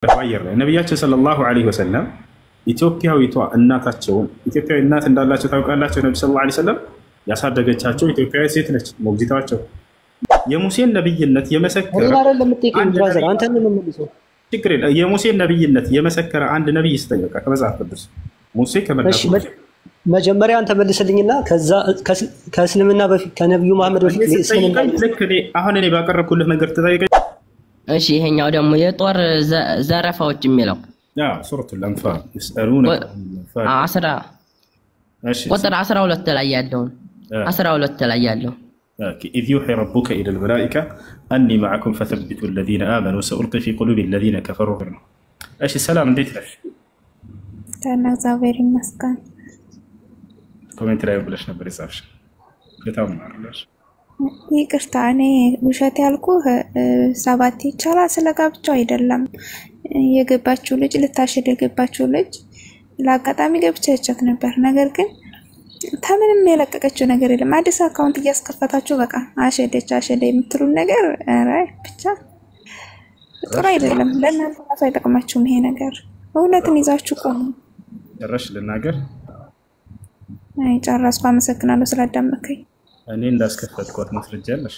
አየር ላይ ነቢያችን ሰለላሁ ዐለይሂ ወሰለም ኢትዮጵያዊቷ እናታቸውን፣ ኢትዮጵያዊ እናት እንዳላቸው ታውቃላቸው። ነቢ ሰለላሁ ዐለይሂ ወሰለም ያሳደገቻቸው ኢትዮጵያዊ ሴት ነች፣ ሞግዚታቸው። የሙሴን ነብይነት የመሰከረ እኔን አይደለም የምትጠይቀኝ አንድ ብራዘር፣ ነቢይ አንተን ነው የምመልሰው። ችግር የለም። የሙሴን ነብይነት የመሰከረ አንድ ነብይ ስጠኝ፣ በቃ ከመጽሐፍ ቅዱስ ሙሴ እሺ ከመላኩ መጀመሪያ አንተ መልስልኝና ከዛ ከእስልምና በፊት፣ ከነቢዩ መሐመድ እኔ በፊት እስልምና ስጠይቀኝ ልክ እኔ አሁን እኔ ባቀረብኩልህ መንገድ ትጠይቀኝ። እሺ፣ ይሄኛው ደግሞ የጦር ዘረፋዎች የሚለው ሱረቱል አንፋል يسألونك عن الأنفال። አስራ እሺ ቁጥር 12 ላይ ያለውን፣ 12 ላይ ያለው። إذ يوحي ربك إلى الملائكة أني معكم فثبتوا الذين آمنوا سألقي في قلوب الذين كفروا። እሺ ሰላም፣ እንዴት ነሽ? ደህና፣ እግዚአብሔር ይመስገን። Comment ላይ ብለሽ ነበር የጻፍሽ። በጣም አርለሽ። ይቅርታ፣ እኔ ውሸት ያልኩህ ሰባት ይቻላል ስለ ጋብቻው አይደለም። የገባችው ልጅ፣ ልታሽል የገባችው ልጅ ለአጋጣሚ ገብቻ አይቻት ነበር። ነገር ግን ከምንም የለቀቀችው ነገር የለም። አዲስ account እያስከፈታችሁ በቃ አሸደች አሸደ የምትሉን ነገር ኧረ ብቻ ጥሩ አይደለም። ለእናንተ ራሱ አይጠቅማችሁም ይሄ ነገር። እውነትን ይዛችሁ ቆሙ። ጨረሽ ልናገር? አይ ጨረስኩ። አመሰግናለሁ ስላዳመከኝ። እኔ እንዳስከፈትኳት ማስረጃ አለሽ?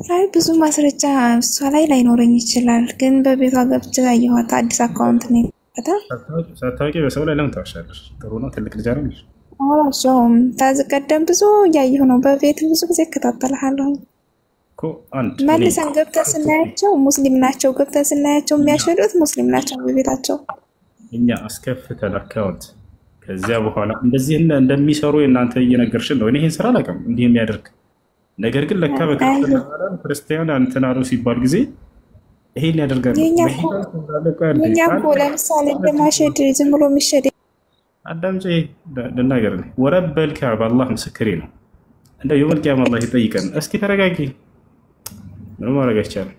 አይ ብዙ ማስረጃ እሷ ላይ ላይኖረኝ ይችላል፣ ግን በቤቷ ገብቼ ያየኋት አዲስ account ነው የከፈተ። ሳታውቂ በሰው ላይ ለምን ታዋሻለሽ? ጥሩ ነው። ትልቅ ልጅ አይደለሽ? አላሸውም። ከዚህ ቀደም ብዙ እያየሁ ነው። በቤት ብዙ ጊዜ እከታተልሃለሁ። እኮ አንድ እኔ መልሰን ገብተን ስናያቸው ሙስሊም ናቸው። ገብተን ስናያቸው የሚያሸዱት ሙስሊም ናቸው በቤታቸው። እኛ አስከፍተን account ከዚያ በኋላ እንደዚህ እንደሚሰሩ የእናንተ እየነገርሽን ነው። እኔ ይህን ስራ አላውቅም እንዲህ የሚያደርግ ነገር ግን ለካ በክርስትና ዓለም ክርስቲያን እንትን አሉ ሲባል ጊዜ ይሄን ያደርጋሉ። የኛ እኮ መሄድ እንዳለ ቆይ አንዴ የኛ እኮ ለምሳሌ እንደማሸድ ዝም ብሎ የሚሸድ አዳምጪ ልናገር። እኔ ወረበል ካዕባ አላህ ምስክሬ ነው። እንደው የውመል ቂያማ አላህ ይጠይቀን። እስኪ ተረጋጊ። ምንም ማድረግ አይቻልም።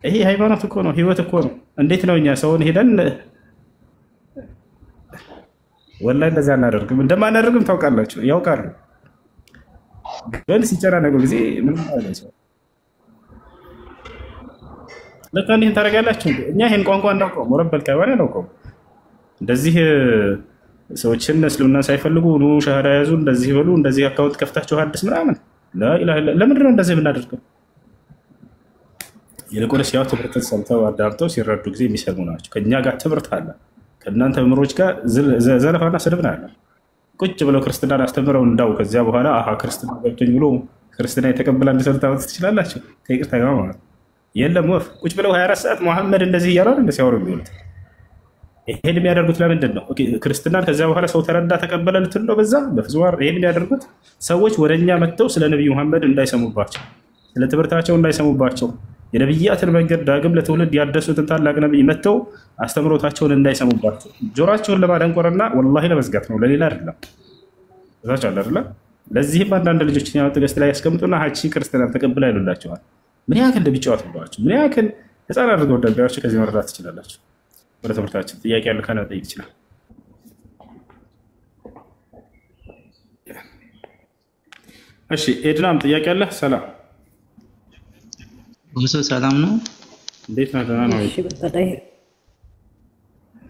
ይሄ ሃይማኖት እኮ ነው፣ ህይወት እኮ ነው። እንዴት ነው እኛ ሰውን ሄደን ወላሂ እንደዚያ አናደርግም፣ እንደማናደርግም ታውቃላችሁ፣ ያውቃሉ። ግን ሲጨናነቁ ጊዜ ምንም ማድረግ አይቻልም። ለካ እንዲህን ታደርጋላችሁ። እንዴ? እኛ ይሄን ቋንቋ እናውቀውም፣ ወረበል ካዕባን አናውቀውም። እንደዚህ ሰዎችን እስልምና ሳይፈልጉ ኑ ሻሃዳ ያዙ፣ እንደዚህ በሉ፣ እንደዚህ account ከፍታችሁ አዲስ ምናምን ላኢላሃ ኢላ ለምንድን ነው እንደዚህ የምናደርገው? ይልቁንስ ያው ትምህርትን ሰምተው አዳምጠው ሲረዱ ጊዜ የሚሰሙ ናቸው። ከእኛ ጋር ትምህርት አለ፣ ከእናንተ መምህሮች ጋር ዘለፋና ስድብ ነው ያለ። ቁጭ ብለው ክርስትናን አስተምረው እንዳው ከዚያ በኋላ አሀ ክርስትና ገብቶኝ ብሎ ክርስትና የተቀበለ አንድ ሰው ልታመጡ ትችላላችሁ። ከይቅርታ ጋር ማለት ነው። የለም ወፍ ቁጭ ብለው 24 ሰዓት መሐመድ እንደዚህ እያሉ አይደል ሲያወሩ የሚውሉት። ይሄን የሚያደርጉት ለምንድን ነው? Okay፣ ክርስትናን ከዚያ በኋላ ሰው ተረዳ ተቀበለ ልትል ነው? በዛ በፍጹም ይሄን የሚያደርጉት ሰዎች ወደ እኛ መጥተው ስለ ነቢዩ መሐመድ እንዳይሰሙባቸው፣ ስለ ትምህርታቸው እንዳይሰሙባቸው፣ የነቢያትን መንገድ ዳግም ለትውልድ ያደሱትን ታላቅ ነቢይ መጥተው አስተምሮታቸውን እንዳይሰሙባቸው ጆሯቸውን ለማደንቆርና ወላሂ ለመዝጋት ነው፣ ለሌላ አይደለም። እዛች አለ አይደለ? ለዚህም አንዳንድ ልጆችን ያመጡ ገስት ላይ ያስቀምጡና ሀቺ ክርስትናን ተቀብላ ይሉላቸዋል። ምን ያክል እንደሚጫወቱባቸው፣ ምን ያክል ህፃን አድርገው እንደሚያዩአቸው ከዚህ መረዳት ትችላላችሁ። ወደ ትምህርታችን ጥያቄ ያለው ካለ መጠየቅ ይችላል። እሺ ኤድናም ጥያቄ አለ? ሰላም። ብዙ ሰላም ነው። እንዴት ነህ? ደህና ነው? እሺ በቃ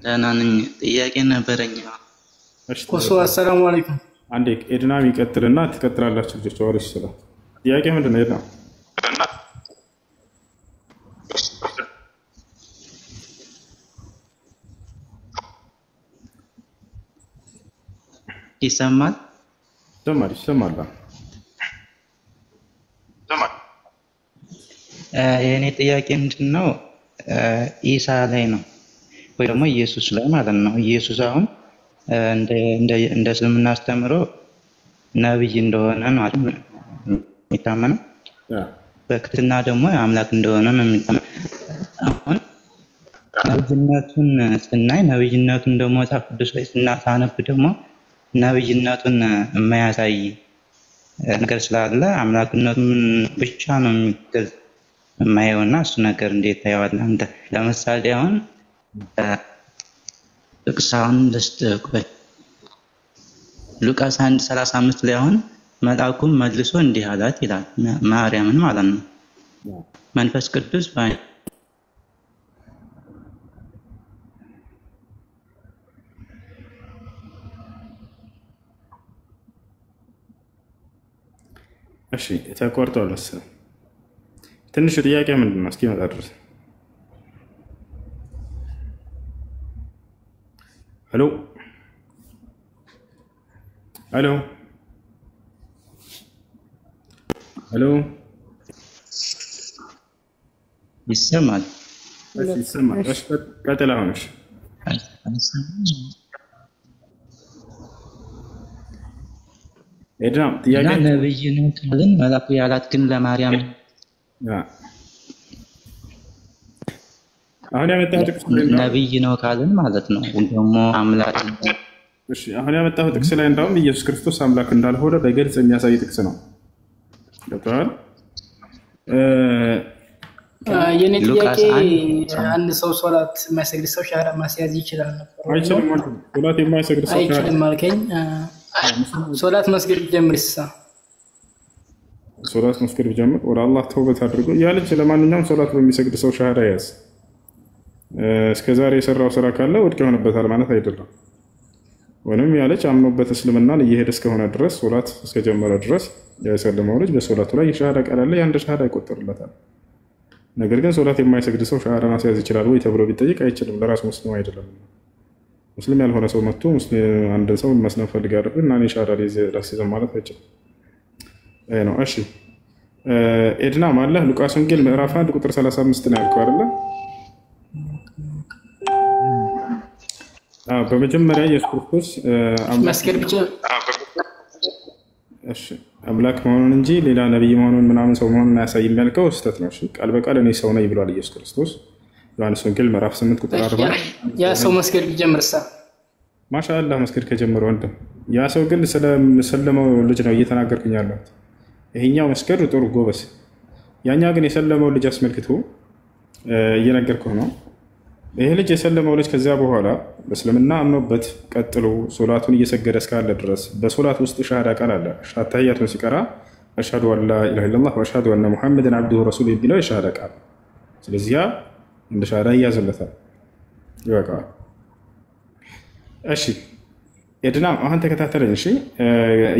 ደህና ነኝ። ጥያቄ ነበረኝ። እሺ ኮሶ አሰላሙ አለይኩም። አንዴ ኤድናም ይቀጥልና ትቀጥላላችሁ ልጆች። ወሬ ይችላል። ጥያቄ ምንድን ነው ኤድናም? ይሰማል? ይሰማል ይሰማል። የእኔ ጥያቄ ምንድን ነው? ኢሳ ላይ ነው ወይ ደግሞ ኢየሱስ ላይ ማለት ነው። ኢየሱስ አሁን እንደ እስልምና አስተምሮ ነብይ እንደሆነ ነው አይደል የሚታመነው። በክርስትና ደግሞ አምላክ እንደሆነ ነው የሚታመነው። አሁን ነብይነቱን ስናይ፣ ነብይነቱን ደግሞ መጽሐፍ ቅዱስ ላይ ሳነብ ደግሞ ነብይነቱን የማያሳይ ነገር ስላለ አምላክነቱን ብቻ ነው የሚገልጽ የማየውና እሱ ነገር እንዴት ታየዋለህ አንተ? ለምሳሌ አሁን ጥቅስ አሁን ልስጥ፣ ቆይ፣ ሉቃስ 1:35 ላይ አሁን መልአኩም መልሶ እንዲህ አላት ይላል፣ ማርያምን ማለት ነው። መንፈስ ቅዱስ እሺ ተቆርጧል መሰለኝ። ትንሹ ጥያቄ ምንድን ነው? እስኪመጣ ድረስ ሄሎ ሄሎ ሄሎ። ይሰማል። እሺ ይሰማል። እሺ ቀጥል አሁን። እሺ ኤድና ጥያቄ እና ነብይ ነው ካልን መላኩ ያላት ግን ለማርያም አሁን ያመጣኸው ጥቅስ ላይ እንደውም ነብይ ነው ካልን ማለት ነው ደግሞ አምላክ ነው። እሺ አሁን ያመጣኸው ጥቅስ ላይ እንዳውም ኢየሱስ ክርስቶስ አምላክ እንዳልሆነ በግልጽ የሚያሳይ ጥቅስ ነው። ገብቶሃል? የኔ ጥያቄ ሉቃስ 1 አንድ ሰው ሶላት የማይሰግድ ሰው ሻሃዳ ማስያዝ ይችላል ነበር ወይ ነው? አይችልም ወንድም። ሶላት የማይሰግድ ሰው ሻሃዳ አይችልም አልከኝ። ሶላት መስገድ ቢጀምር ይሳ ሶላት መስገድ ቢጀምር ወደ አላህ ተውበት አድርጎ ያ ልጅ ለማንኛውም ሶላት በሚሰግድ ሰው ሻሃዳ ያዝ። እስከዛሬ የሰራው ስራ ካለ ውድቅ ይሆንበታል ማለት አይደለም። ወይንም ያ ልጅ አምኖበት እስልምናን እየሄደ እስከሆነ ድረስ ሶላት እስከጀመረ ድረስ የሰለመው ልጅ በሶላቱ ላይ የሻሃዳ ቃል አለ፣ የአንድ ሻሃዳ ይቆጠርለታል። ነገር ግን ሶላት የማይሰግድ ሰው ሻሃዳ ማስያዝ ይችላል ወይ ተብሎ ቢጠይቅ አይችልም። ለራሱ ሙስሊም አይደለም። ሙስሊም ያልሆነ ሰው መጥቶ አንድ ሰው መስለም ፈልጋለሁ እና እኔ ሻሃዳ ላስይዘው ማለት አይችልም። ይሄ ነው። እሺ ኤድና ማለህ ሉቃስ ወንጌል ምዕራፍ 1 ቁጥር 35 ነው ያልከው አይደለ? አዎ። በመጀመሪያ ኢየሱስ ክርስቶስ አምላክ መስገድ ቢጀምር እሺ አምላክ መሆኑን እንጂ ሌላ ነቢይ መሆኑን ምናምን ሰው መሆኑን አያሳይም ያልከው ስህተት ነው። እሺ ቃል በቃል እኔ ሰው ነኝ ብሏል ኢየሱስ ክርስቶስ ዮሐንስ ወንጌል ምዕራፍ 8 ቁጥር 40። ያ ሰው መስገድ ቢጀምር ሳ ማሻአላህ መስገድ ከጀመረ ወንድም፣ ያ ሰው ግን ስለሰለመው ልጅ ነው እየተናገርኩኝ ያለሁት። ይሄኛው መስገዱ ጥሩ ጎበዝ፣ ያኛው ግን የሰለመው ልጅ አስመልክቶ እየነገርኩህ ነው። ይሄ ልጅ የሰለመው ልጅ ከዚያ በኋላ በእስልምና አምኖበት ቀጥሎ ሶላቱን እየሰገደ እስካለ ድረስ በሶላት ውስጥ ሻሃዳ ቃል አለ። አተህያቱን ሲቀራ أشهد أن لا إله إلا الله وأشهد أن محمدا عبده ورسوله የሚለው የሻሃዳ ቃል። ስለዚህ ያ እንደ ሻሃዳ ይያዝለታል፣ ይበቃዋል። እሺ ኤድና አሁን ተከታተለኝ። እሺ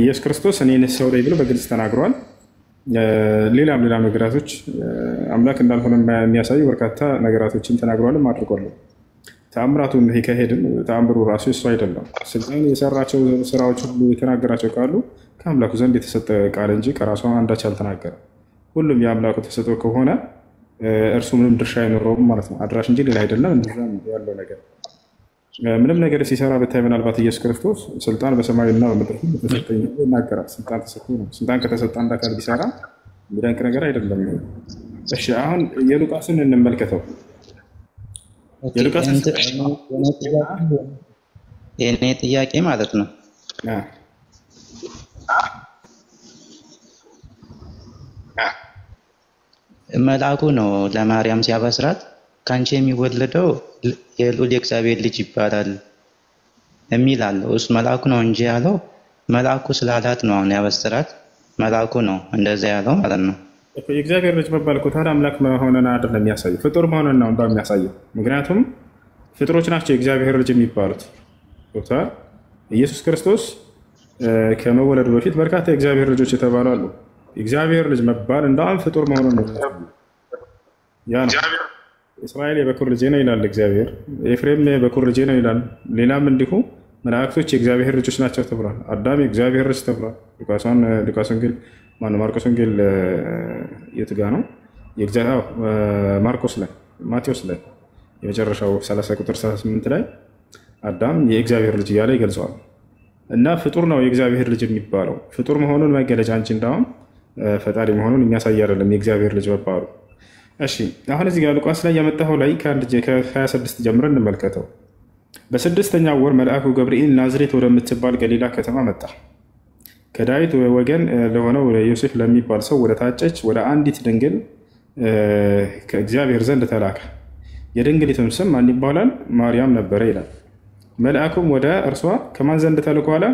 ኢየሱስ ክርስቶስ እኔ ሰው ነኝ ብሎ በግልጽ ተናግሯል። ሌላም ሌላም ነገራቶች አምላክ እንዳልሆነ የሚያሳዩ በርካታ ነገራቶችን ተናግሯልም አድርጓል። ተአምራቱን ከሄድን ተአምሩ ራሱ እሱ አይደለም። ስልጣን የሰራቸው ስራዎች ሁሉ የተናገራቸው ቃሉ ከአምላኩ ዘንድ የተሰጠ ቃል እንጂ ከራሱ አንዳች አልተናገረም። ሁሉም የአምላኩ ተሰጥኦ ከሆነ እርሱ ምንም ድርሻ አይኖረውም ማለት ነው። አድራሽ እንጂ ሌላ አይደለም። እንደዛ ያለው ነገር ምንም ነገር ሲሰራ ብታይ ምናልባት ኢየሱስ ክርስቶስ ስልጣን በሰማይና በምድር ሁሉ ተሰጠኝ ብሎ ይናገራል። ስልጣን ተሰጥቶ ነው። ስልጣን ከተሰጠ አንድ አካል ቢሰራ የሚደንቅ ነገር አይደለም። እሺ አሁን የሉቃስን እንመልከተው። የሉቃስን የእኔ ጥያቄ ማለት ነው መልአኩ ነው ለማርያም ሲያበስራት ከአንቺ የሚወለደው የልዑል የእግዚአብሔር ልጅ ይባላል የሚል አለው። እሱ መልአኩ ነው እንጂ ያለው መልአኩ ስላላት ነው አሁን ያበስራት መልአኩ ነው እንደዛ ያለው ማለት ነው። የእግዚአብሔር ልጅ መባል እኮ ታዲያ አምላክ መሆንን አይደለም የሚያሳየው፣ ፍጡር መሆንን ነው እንደውም የሚያሳየው። ምክንያቱም ፍጡሮች ናቸው የእግዚአብሔር ልጅ የሚባሉት። ገብቶሃል? ኢየሱስ ክርስቶስ ከመወለዱ በፊት በርካታ የእግዚአብሔር ልጆች የተባሉ አሉ። የእግዚአብሔር ልጅ መባል እንደውም ፍጡር መሆኑን ነው የሚያሳየው። ያ ነው እስራኤል የበኩር ልጄ ነው ይላል እግዚአብሔር። ኤፍሬም የበኩር ልጄ ነው ይላል። ሌላም እንዲሁ መላእክቶች የእግዚአብሔር ልጆች ናቸው ተብሏል። አዳም የእግዚአብሔር ልጅ ተብሏል። ሉቃስ ወንጌል ማነው? ማርቆስ ወንጌል የት ጋ ነው? ማርቆስ ላይ ማቴዎስ ላይ የመጨረሻው 30 ቁጥር 38 ላይ አዳም የእግዚአብሔር ልጅ እያለ ይገልጸዋል። እና ፍጡር ነው የእግዚአብሔር ልጅ የሚባለው ፍጡር መሆኑን መገለጫ እንጂ እንዳውም ፈጣሪ መሆኑን የሚያሳይ አይደለም የእግዚአብሔር ልጅ መባሉ። እሺ አሁን እዚህ ጋር ሉቃስ ላይ ያመጣኸው ላይ ከ26 ጀምረን እንመልከተው። በስድስተኛው ወር መልአኩ ገብርኤል ናዝሬት ወደምትባል ገሊላ ከተማ መጣ። ከዳዊት ወገን ለሆነው ዮሴፍ ለሚባል ሰው ወደ ታጨች ወደ አንዲት ድንግል ከእግዚአብሔር ዘንድ ተላከ። የድንግሊቱም ስም ማን ይባላል? ማርያም ነበረ ይላል። መልአኩም ወደ እርሷ ከማን ዘንድ ተልኮ አለ?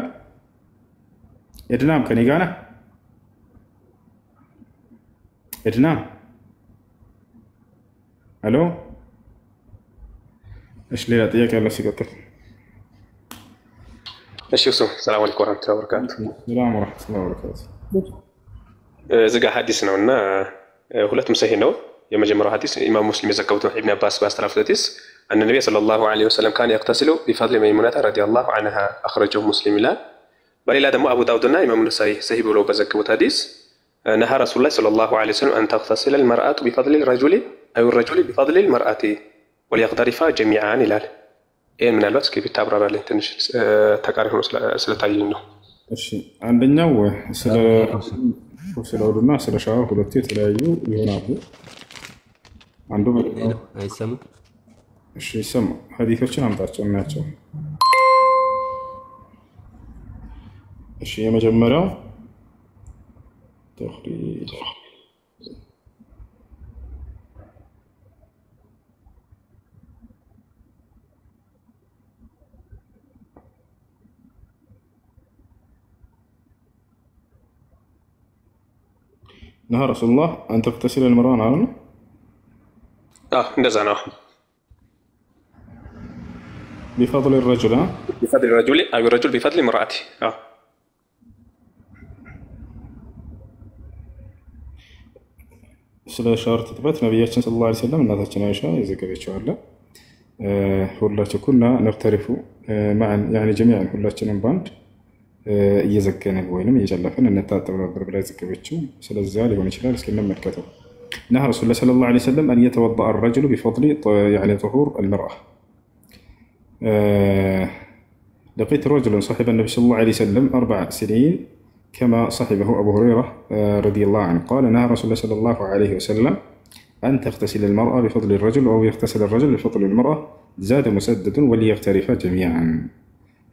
ኤድናም ከኔ ጋር ነህ? ኤድናም ሄሎ። እሺ ሌላ ጥያቄ ያለው ሲቀጥል። እሺ እሱ سلام عليكم ورحمة الله وبركاته። سلام ورحمة الله وبركاته። እዚህ ጋር ሐዲስ ነው እና ሁለቱም ሰሂህ ነው። የመጀመሪያው ሐዲስ ኢማም ሙስሊም የዘገቡት ነው። ኢብን አባስ ባስተላለፉት ሐዲስ أن النبي صلى الله عليه وسلم كان يغتسل بفضل ميمونة رضي الله عنها أخرجه مسلم ይላል። በሌላ ደግሞ አቡ ዳውድና ኢማም ነሳኢ ሰሂህ ብለው በዘገቡት ሐዲስ نهى رسول الله صلى الله عليه وسلم أن تغتسل المرأة بفضل الرجل أو الرجل بفضل المرأة وليغترفا جميعا ይላል። ይህን ምናልባት እስኪ ብታብራራልኝ ትንሽ ተቃራኒ ሆኖ ስለታየኝ ነው። እሺ፣ አንደኛው ስለ ውዱና ስለ ሻወር ሁለቱ የተለያዩ ይሆናሉ። አንዱ አይሰማም? እሺ፣ ይሰማ። ሐዲሶችን አምጣቸው እናያቸው። እሺ፣ የመጀመሪያው ተኽሪጅ ነሃ ረሱሉላህ አን ተግተሲለ ልመርአ ነው። እንደዛ ነው። ቢፈድል ረጁል ቢፈድል ረጁል አው ረጁል ቢፈድል ምርአቲ። ስለ ሻወር ትጥበት ነቢያችን ሰለላሁ ዐለይሂ ወሰለም እናታችን አይሻ የዘገበችው አለ። ሁላችን ኩና ነግተሪፉ መዐን ያኒ ጀሚዐን ሁላችንም በአንድ እየዘገንን ወይንም እየጨለፍን እንታጠብ ነበር ብላ የዘገበችው ስለዚያ ሊሆን ይችላል። እስኪ እንመልከተው። ነሃ ረሱሉላህ ሰለላሁ ዐለይሂ ወሰለም አን የተወደአ አረጁሉ ቢፈድሊ ጡሁር አልመርአ። لقيت رجلا صحب النبي صلى الله عليه وسلم 4 سنين كما صحبه أبو هريرة رضي الله عنه قال نهى رسول الله صلى الله عليه وسلم أن تغتسل المرأة بفضل الرجل أو يغتسل الرجل بفضل المرأة، زاد مسدد وليغترفا جميعا.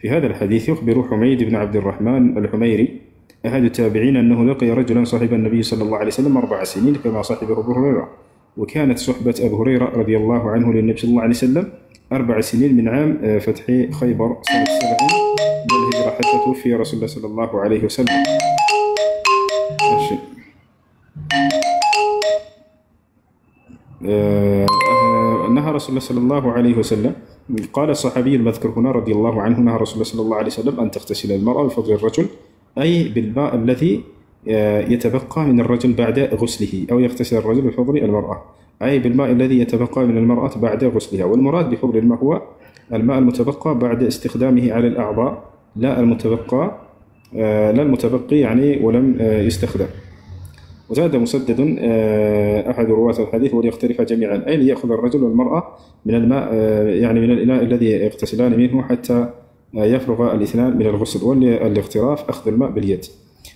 في هذا الحديث يخبر حميد بن عبد الرحمن الحميري أحد التابعين أنه لقي رجلا صاحب النبي صلى الله عليه وسلم 4 سنين كما صحبه أبو هريرة، وكانت صحبة أبو هريرة رضي الله عنه للنبي صلى الله عليه وسلم 4 سنين من عام فتح خيبر سنة 70 من الهجرة حتى توفي رسول الله صلى الله عليه وسلم. نهى رسول الله صلى الله عليه وسلم، قال الصحابي المذكور هنا رضي الله عنه نهى رسول الله صلى الله عليه وسلم أن تغتسل المرأة بفضل الرجل، أي بالماء الذي يتبقى من الرجل بعد غسله، أو يغتسل الرجل بفضل المرأة، أي بالماء الذي يتبقى من المرأة بعد غسلها. والمراد بفضل الماء هو الماء المتبقى بعد استخدامه على الأعضاء، لا المتبقي يعني ولم يستخدم. وزاد مسدد أحد رواة الحديث وليختلف جميعا، أي ليأخذ الرجل والمرأة من الماء يعني من الإناء الذي يغتسلان منه حتى يفرغ الاثنان من الغسل، والاغتراف أخذ الماء باليد.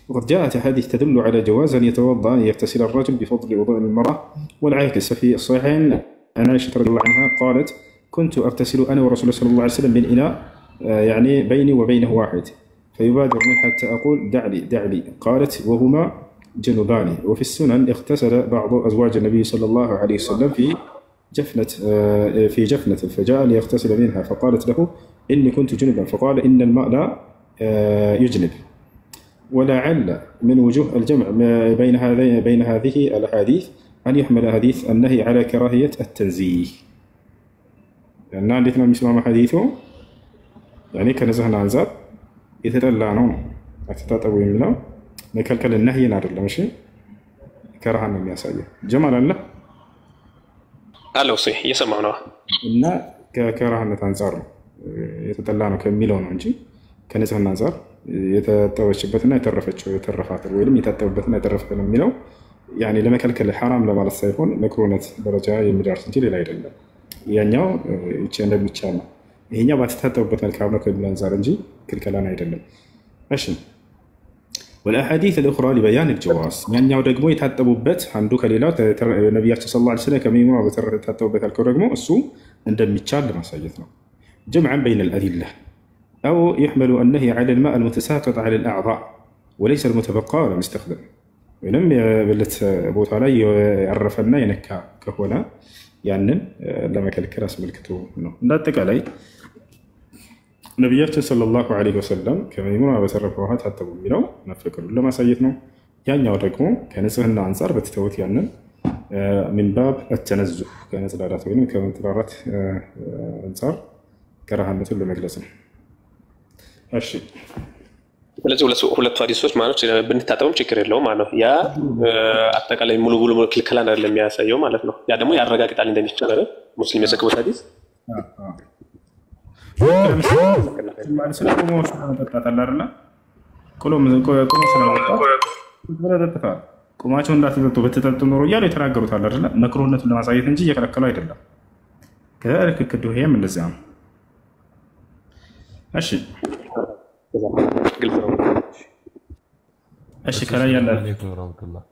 وقد جاءت أحاديث تدل على جواز أن يتوضأ أن يغتسل الرجل بفضل وضوء المرأة والعكس. ففي الصحيحين عن عائشة رضي الله عنها قالت كنت أغتسل أنا ورسول الله صلى الله عليه وسلم من إناء يعني بيني وبينه واحد، فيبادر منه حتى أقول دع لي دع لي، قالت وهما جنبان. وفي السنن اغتسل بعض أزواج النبي صلى الله عليه وسلم في جفنة فجاء ليغتسل منها فقالت له إني كنت جنبا، فقال إن الماء لا يجنب. ولعل من وجوه الجمع بين هذه الأحاديث أن يحمل حديث النهي على كراهية التنزيه، لأن عندنا المسلم حديثه يعني ከንጽህና አንጻር የተጠላ ነው ነው አትታጠቡ የሚለው መከልከል ነህይን አይደለም። እሺ ከራሃን ነው የሚያሳየው። ጀማል አለ አለው እሱ እየሰማሁ ነው። እና ከከራህነት አንጻር ነው የተጠላ ነው ከሚለው ነው እንጂ ከንጽህና አንጻር የታጠበችበትና የተረፈችው የተረፋትን ወይም የታጠበበትና የተረፈትን የሚለው ያኔ ለመከልከል ሐራም ለማለት ሳይሆን መክሩነት ደረጃ የሚደርስ እንጂ ሌላ አይደለም። ያኛው ይቼ እንደሚቻል ነው። ይሄኛው ባትታጠቡበት መልካም ነው ከሚል አንጻር እንጂ ክልከላን አይደለም። እሺ والأحاديث الأخرى لبيان الجواز ያኛው ደግሞ የታጠቡበት አንዱ ከሌላው ነቢያችን ሰለላሁ ዐለይሂ ወሰለም ከሚሙና በተረፈ የታጠቡበት ያልከው ደግሞ እሱ እንደሚቻል ለማሳየት ነው። جمعا بين الأدلة أو يحمل النهي على الماء المتساقط على الأعضاء وليس المتبقى ولا المستخدم ወይንም የብልት ቦታ ላይ ያረፈና የነካ ከሆነ ያንን ለመከልከል አስመልክቶ ነው። እንደ አጠቃላይ ነቢያችን ሰለላሁ ዐለይሂ ወሰለም ከመይሙና በተረፈ ውሃ ታጠቡ የሚለው መፈቀዱን ለማሳየት ነው። ያኛው ደግሞ ከንጽህና አንጻር በትተውት ያንን ሚንባብ አተነዙህ ከመጽዳዳት ወይም ከመጥራራት አንጻር ከረሃነቱን ለመግለጽ ነው። እሺ ስለዚህ ሁለቱ ሀዲሶች ማለት ብንታጠብም ችግር የለውም ማለት ነው። ያ አጠቃላይ ሙሉ ሙሉ ክልከላን አይደለም የሚያሳየው ማለት ነው። ያ ደግሞ ያረጋግጣል እንደሚቻል አይደል? ሙስሊም የዘገቡት ሀዲስ። ስለ ቆሞ ስለመጠጣት አለ አይደለ? ቆሞ ስለመጠጣት ብለህ ጠጥተዋል። ቆማቸው እንዳትጠጡ ብትጠጡ ኖሮ እያሉ የተናገሩት አለ አይደለ? መክሮነቱን ለማሳየት እንጂ እየከለከሉ አይደለም። ከልክ ክዱ ይሄም እንደዚያ ነው። እሺ ግልጽ ነው። እሺ፣ ከላይ ያለ አለይኩም ወረህመቱላህ።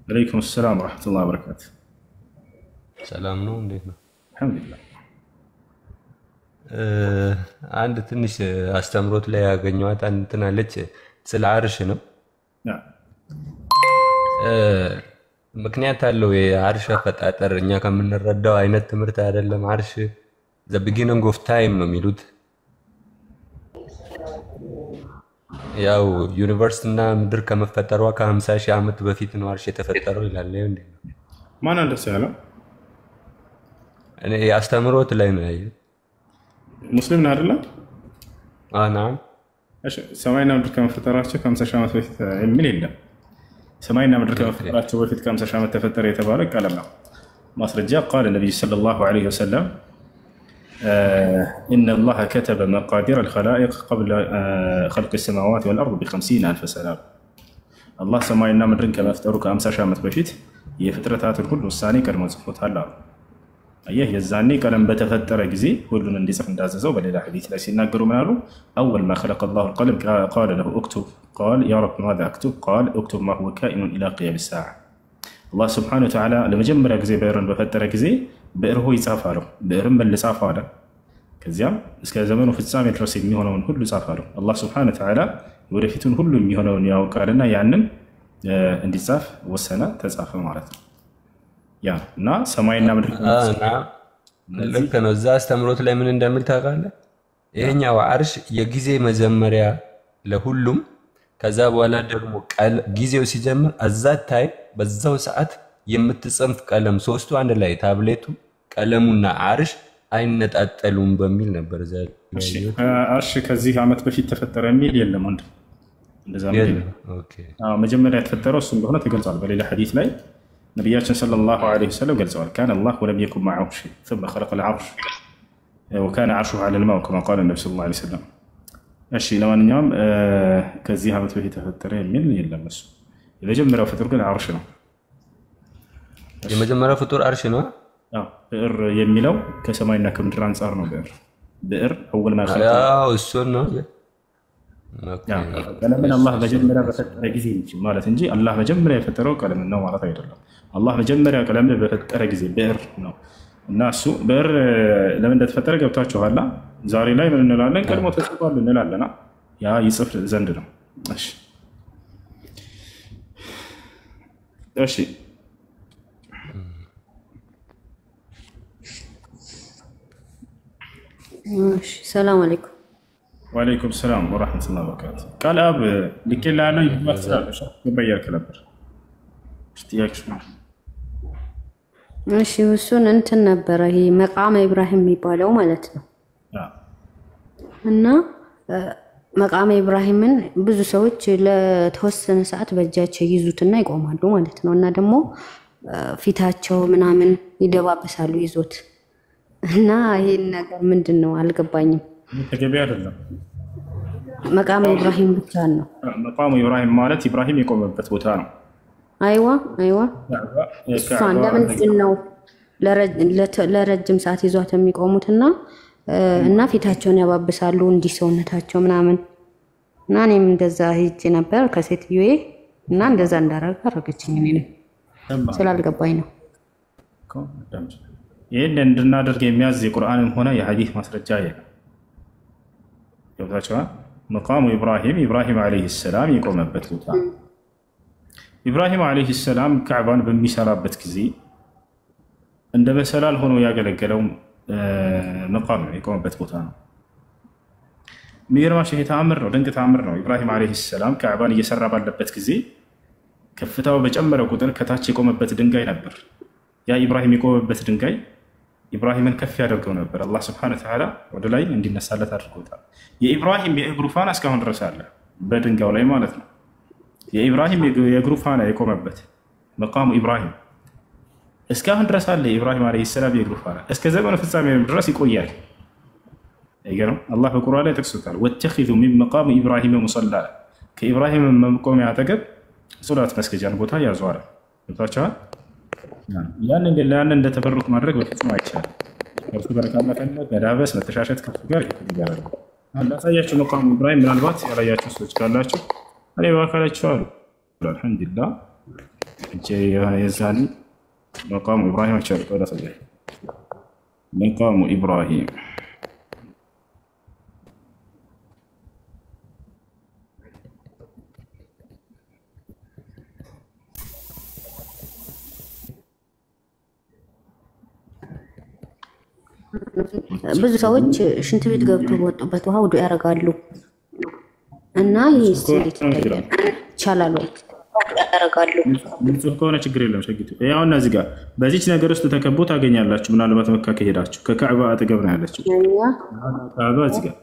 አለይኩም ሰላም ወረሕመቱላህ ወበረካቱ። ሰላም ነው፣ እንዴት ነው? አልሐምዱሊላህ። አንድ ትንሽ አስተምሮት ላይ ያገኘኋት አንድ እንትን አለች፣ ስለ አርሽ ነው። ምክንያት አለው የአርሽ አፈጣጠር እኛ ከምንረዳው አይነት ትምህርት አይደለም። አርሽ the beginning of time ነው የሚሉት። ያው universe እና ምድር ከመፈጠሯ ከ50 ሺህ ዓመት በፊት ነው አርሽ የተፈጠረው ይላል። ይኸው እንዴት ነው? ማን እንደሱ ያለው? እኔ አስተምሮት ላይ ነው ያየሁት። ሙስሊም ነህ አይደለ? ናም። እሺ፣ ሰማይና ምድር ከመፈጠራቸው ከ50 ሺህ ዓመት በፊት የሚል የለም። ሰማይና ምድር ከመፈጠራቸው በፊት ከ50 ሺህ ዓመት ተፈጠረ የተባለ ቀለም ነው። ማስረጃ ቃለ ነቢዩ ሰለላሁ ዐለይሂ ወሰለም إن الله كتب مقادير الخلائق قبل خلق السماوات والأرض ب50,000 سنة። አላህ ሰማይና ምድርን ከመፍጠሩ ከ50 ሺህ ዓመት በፊት የፍጥረታትን ሁሉ ውሳኔ ቀድሞ ጽፎታል አሉ። አየህ፣ የዛኔ ቀለም በተፈጠረ ጊዜ ሁሉን እንዲጽፍ እንዳዘዘው በሌላ ሐዲስ ላይ ሲናገሩ ምን አሉ? أول ما خلق الله القلم قال له اكتب قال يا رب ماذا أكتب قال اكتب ما هو كائن إلى قيام الساعة። አላህ ስብሐነሁ ወተዓላ ለመጀመሪያ ጊዜ ብዕርን በፈጠረ ጊዜ ብዕር ሆይ ጻፍ አለው። ብዕርም በል ጻፍ አለ። ከዚያም እስከ ዘመኑ ፍጻሜ ድረስ የሚሆነውን ሁሉ ጻፍ አለው። አላህ ስብሐነሁ ወተዓላ ወደፊቱን ሁሉ የሚሆነውን ያውቃልና ያንን እንዲጻፍ ወሰነ፣ ተጻፈ ማለት ነው። ያ እና ሰማይና ምድር ልክ ነው። እዛ አስተምሮት ላይ ምን እንደሚል ታውቃለህ? ይሄኛው አርሽ የጊዜ መጀመሪያ ለሁሉም፣ ከዛ በኋላ ደግሞ ጊዜው ሲጀምር እዛ time በዛው ሰዓት የምትጽፍ ቀለም ሶስቱ አንድ ላይ ታብሌቱ ቀለሙና አርሽ አይነጣጠሉም በሚል ነበር እዛ ላይ ያየሁት። አርሽ ከዚህ ዓመት በፊት ተፈጠረ የሚል የለም ወንድም፣ እንደዛ የሚል የለም። የለም። okay። አዎ፣ መጀመሪያ የተፈጠረው እሱ እንደሆነ ተገልጿል። በሌላ ሐዲስ ላይ ነቢያችን ሰለላሁ ዐለይሂ ወሰለም ገልጸዋል። كان الله ولم يكن معه شيء ثم خلق العرش وكان عرشه على الماء كما قال النبي صلى الله عليه وسلم። እሺ፣ ለማንኛውም ከዚህ ዓመት በፊት ተፈጠረ የሚል የለም። እሱ የመጀመሪያው ፍጡር ግን አርሽ ነው። የመጀመሪያው ፍጡር አርሽ ነው። አዎ፣ ብዕር የሚለው ከሰማይና ከምድር አንጻር ነው። ብዕር أول ما خلق ያው እሱን ነው። okay። ቀለምን አላህ መጀመሪያ በፈጠረ ጊዜ እንጂ ማለት እንጂ አላህ መጀመሪያ የፈጠረው ቀለምን ነው ማለት አይደለም። አላህ መጀመሪያ ቀለምን በፈጠረ ጊዜ ብዕር ነው እና እሱ ብዕር ለምን እንደተፈጠረ ገብታችኋላ። ዛሬ ላይ ምን እንላለን? ቀድሞ ተጽፏል እንላለና ያ ይጽፍ ዘንድ ነው። እሺ እሺ፣ እሺ፣ ሰላም አለይኩም። ወአለይኩም ሰላም ወራህመቱላሂ ወበረካቱ። ቃል አብ ልኬልሃለሁ ይግባ ትላለህ። ገባ እያልክ ነበር። እሺ፣ ጥያቄሽ ምንድን ነው? እሺ፣ እሱን እንትን ነበረ ይሄ መቃመ ኢብራሂም የሚባለው ማለት ነው። እና መቃመ ኢብራሂምን ብዙ ሰዎች ለተወሰነ ሰዓት በእጃቸው ይዙትና ይቆማሉ ማለት ነው። እና ደግሞ ፊታቸው ምናምን ይደባበሳሉ ይዞት እና ይሄን ነገር ምንድን ነው አልገባኝም። ተገቢ አይደለም። መቃመ ኢብራሂም ብቻ ነው። መቃሙ ኢብራሂም ማለት ኢብራሂም የቆመበት ቦታ ነው። አይዋ አይዋ፣ እሷን ለምንድን ነው ለረጅም ሰዓት ይዟት የሚቆሙትና እና ፊታቸውን ያባብሳሉ እንዲህ ሰውነታቸው ምናምን እና እኔም እንደዛ ሄጄ ነበር ከሴትዮዬ እና እንደዛ እንዳረግ አረገችኝ። እኔንም ስላልገባኝ ነው። ይህን እንድናደርግ የሚያዝ የቁርአንም ሆነ የሐዲስ ማስረጃ የለም። ገብታችኋል? መቃሙ ኢብራሂም ኢብራሂም ዓለይሂ ሰላም የቆመበት ቦታ። ኢብራሂም ዓለይሂ ሰላም ካዕባን በሚሰራበት ጊዜ እንደ መሰላል ሆኖ ያገለገለው መቃም ነው፣ የቆመበት ቦታ ነው። የሚገርማችሁ ይሄ ተአምር ነው፣ ድንቅ ተአምር ነው። ኢብራሂም ዓለይሂ ሰላም ካዕባን እየሰራ ባለበት ጊዜ ከፍታው በጨመረ ቁጥር ከታች የቆመበት ድንጋይ ነበር። ያ ኢብራሂም የቆመበት ድንጋይ ኢብራሂምን ከፍ ያደርገው ነበር። አላህ ስብሐነ ወተዓላ ወደ ላይ እንዲነሳለት አድርጎታል። የኢብራሂም የእግሩ ፋና እስካሁን ድረስ አለ። በድንጋዩ ላይ ማለት ነው። የኢብራሂም የእግሩ ፋና የቆመበት መቃሙ ኢብራሂም እስካሁን ድረስ አለ። የኢብራሂም ዓለይሂ ሰላም የእግሩ ፋና እስከ ዘመኑ ፍጻሜ ድረስ ይቆያል። አይገርም? አላህ በቁርአን ላይ ጠቅሶታል። واتخذوا من مقام إبراهيم مصلى፣ ከኢብራሂም መቆሚያ አጠገብ ሶላት መስገጃን ቦታ ያዙ አለ። ገብታችኋል? ያንን ግን ያንን እንደ ተበሩክ ማድረግ በፍጹም አይቻልም። ከእርሱ በረካ መፈለግ፣ መዳበስ፣ መተሻሸት ከእርሱ ጋር ይገራል። ላሳያችሁ መቃሙ ኢብራሂም ምናልባት ያላያችሁ ሰዎች ካላችሁ እኔ በአካላችሁ አሉ። አልሐምዱሊላህ እጄ የሆነ የዛኔ መቃሙ ኢብራሂም አይቻልም። ላሳያችሁ መቃሙ ኢብራሂም ብዙ ሰዎች ሽንት ቤት ገብቶ በወጡበት ውሃ ውዱ ያደርጋሉ እና ይህ እንዴት ይታያል? ይቻላል ወይ? ያደርጋሉ። ንጹህ ከሆነ ችግር የለም። ሸጊቱ ያው እና እዚህ ጋር በዚች ነገር ውስጥ ተከቦ ታገኛላችሁ። ምናልባት መካ ከሄዳችሁ ከካዕባ አጠገብ ነው ያለችው። ካዕባ እዚህ ጋር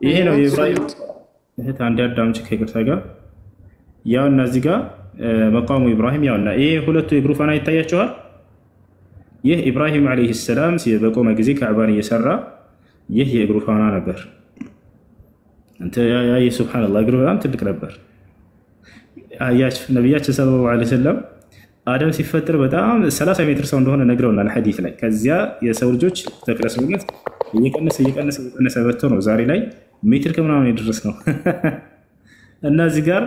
ይሄ ነው የኢብራሂም እህት። አንድ አዳምጪ ከይቅርታ ጋር። ያው እና እዚህ ጋር መቃሙ ኢብራሂም ያው እና ይሄ ሁለቱ የእግሩ ፋና ይታያችኋል። ይህ ኢብራሂም ዓለይሂ ሰላም በቆመ ጊዜ ካዕባን እየሰራ ይህ የእግሩ ፋና ነበር። እንተ ያ ሱብሃነላህ እግሩ በጣም ትልቅ ነበር። አያችሁ ነቢያችን ሰለላሁ ዐለይሂ ወሰለም አደም ሲፈጠር በጣም 30 ሜትር ሰው እንደሆነ ነግረውናል ሐዲስ ላይ። ከዚያ የሰው ልጆች ተክለ ሰውነት እየቀነሰ እየቀነሰ እየቀነሰ መጥቶ ነው ዛሬ ላይ ሜትር ከምናምን የደረስ ነው። እና እዚህ ጋር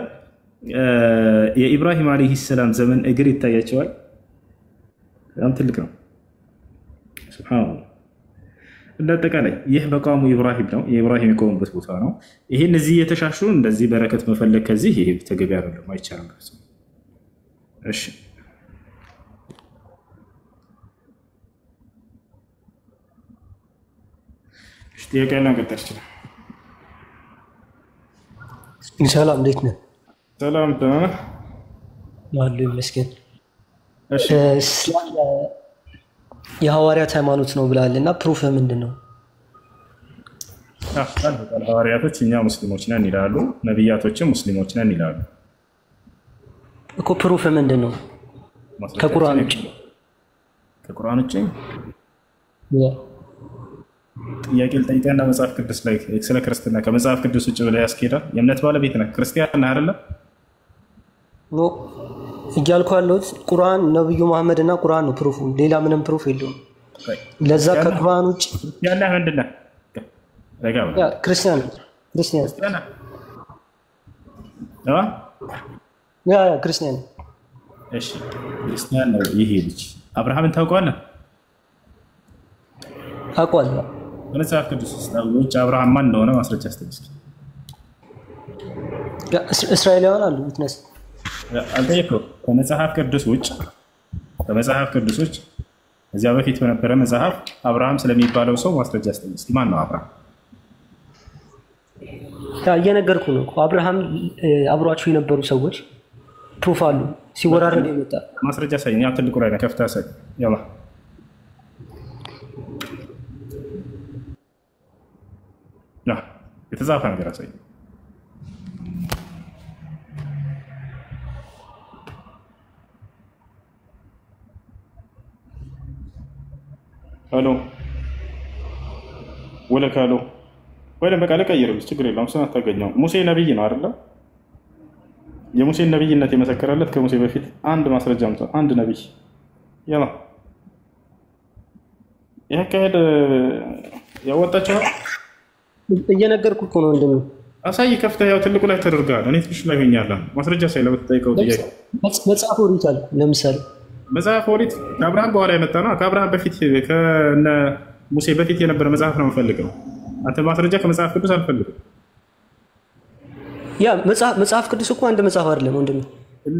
የኢብራሂም ዓለይሂ ሰላም ዘመን እግር ይታያቸዋል። በጣም ትልቅ ነው። ሱብሃነላህ። እንደ አጠቃላይ ይህ መቃሙ ኢብራሂም ነው። የኢብራሂም የቆሙበት ቦታ ነው። ይህን እዚህ እየተሻሹ እንደዚህ በረከት መፈለግ ከዚህ ይሄ ተገቢ አይደለም፣ አይቻልም። እሺ ጥያቄ ያለው መቀጠል ይችላል። ሰላም፣ እንዴት ነህ? ሰላም፣ ደህና ነህ? አለሁ ይመስገን። እስላም የሐዋርያት ሃይማኖት ነው ብለሃል እና proof ምንድን ነው? ቃል በቃል ሐዋርያቶች እኛ ሙስሊሞች ነን ይላሉ፣ ነቢያቶችም ሙስሊሞች ነን ይላሉ። እኮ proof ምንድን ነው? ከቁርአን ውጭ። ከቁርአን ውጭ ጥያቄ ልጠይቅህና መጽሐፍ ቅዱስ ላይ ስለ ክርስትና ከመጽሐፍ ቅዱስ ውጭ ብለህ ያስኬዳል? የእምነት ባለቤት ነህ፣ ክርስቲያን ነህ አይደለ? No፣ እያልኩ ያለሁት ቁርአን፣ ነብዩ መሐመድ እና ቁርአን ነው proof ኡ። ሌላ ምንም proof የለውም። ለዛ ከቁርአን ውጭ ክርስቲያን ነህ ምንድን ነህ? ረጋ በል። Yeah፣ ክርስቲያን ክርስቲያን አ? Yeah፣ ክርስቲያን። እሺ ክርስቲያን ነው ይሄ ልጅ። አብርሃምን ታውቀዋለህ? አውቀዋለሁ። በመጽሐፍ ቅዱስ ውስጥ ውጭ አብርሃም ማን እንደሆነ ማስረጃ ስጠኝ እስኪ። Yeah፣ እስራኤላውያን አሉ witness። አልጠየቅኩም። ከመጽሐፍ ቅዱስ ውጭ እዚያ በፊት በነበረ መጽሐፍ አብርሃም ስለሚባለው ሰው ማስረጃ ስጠኝ እስኪ። ማን ነው አብርሃም? Yeah፣ እየነገርኩ ነው እኮ። አብርሃም አብሯቸው የነበሩ ሰዎች proof አሉ፣ ሲወራረድ የመጣ። ማስረጃ ሳይኝ። ያው ትልቁ ላይ ነው፣ ከፍተህ ሳይ። ያላ ያ የተጻፈ ነገር አሳይ። ሄሎ ወለክ ሄሎ ወይም በቃ ልቀይርልህ፣ ችግር የለውም። እሱን አታገኘውም። ሙሴ ነብይ ነው አይደለ? የሙሴን ነብይነት የመሰከረለት ከሙሴ በፊት አንድ ማስረጃ አምጣ። አንድ ነብይ። ያላ ይህ አካሄድ ያወጣችኋል። እየነገርኩ እኮ ነው ወንድሜ። አሳይ ከፍተህ፣ ያው ትልቁ ላይ ተደርገዋል። እኔ ትንሹ ላይ ሆኛለሁ። ማስረጃ ሳይ ለምትጠይቀው ጥያቄ። መጽሐፍ ኦሪት አልኩ ለምሳሌ። መጽሐፍ ኦሪት ከአብርሃም በኋላ የመጣ ነው። ከአብርሃም በፊት፣ ከነ ሙሴ በፊት የነበረ መጽሐፍ ነው የምፈልገው። አንተ ማስረጃ ከመጽሐፍ ቅዱስ አልፈልግም። Yeah፣ መጽሐፍ ቅዱስ እኮ አንድ መጽሐፍ አይደለም ወንድሜ።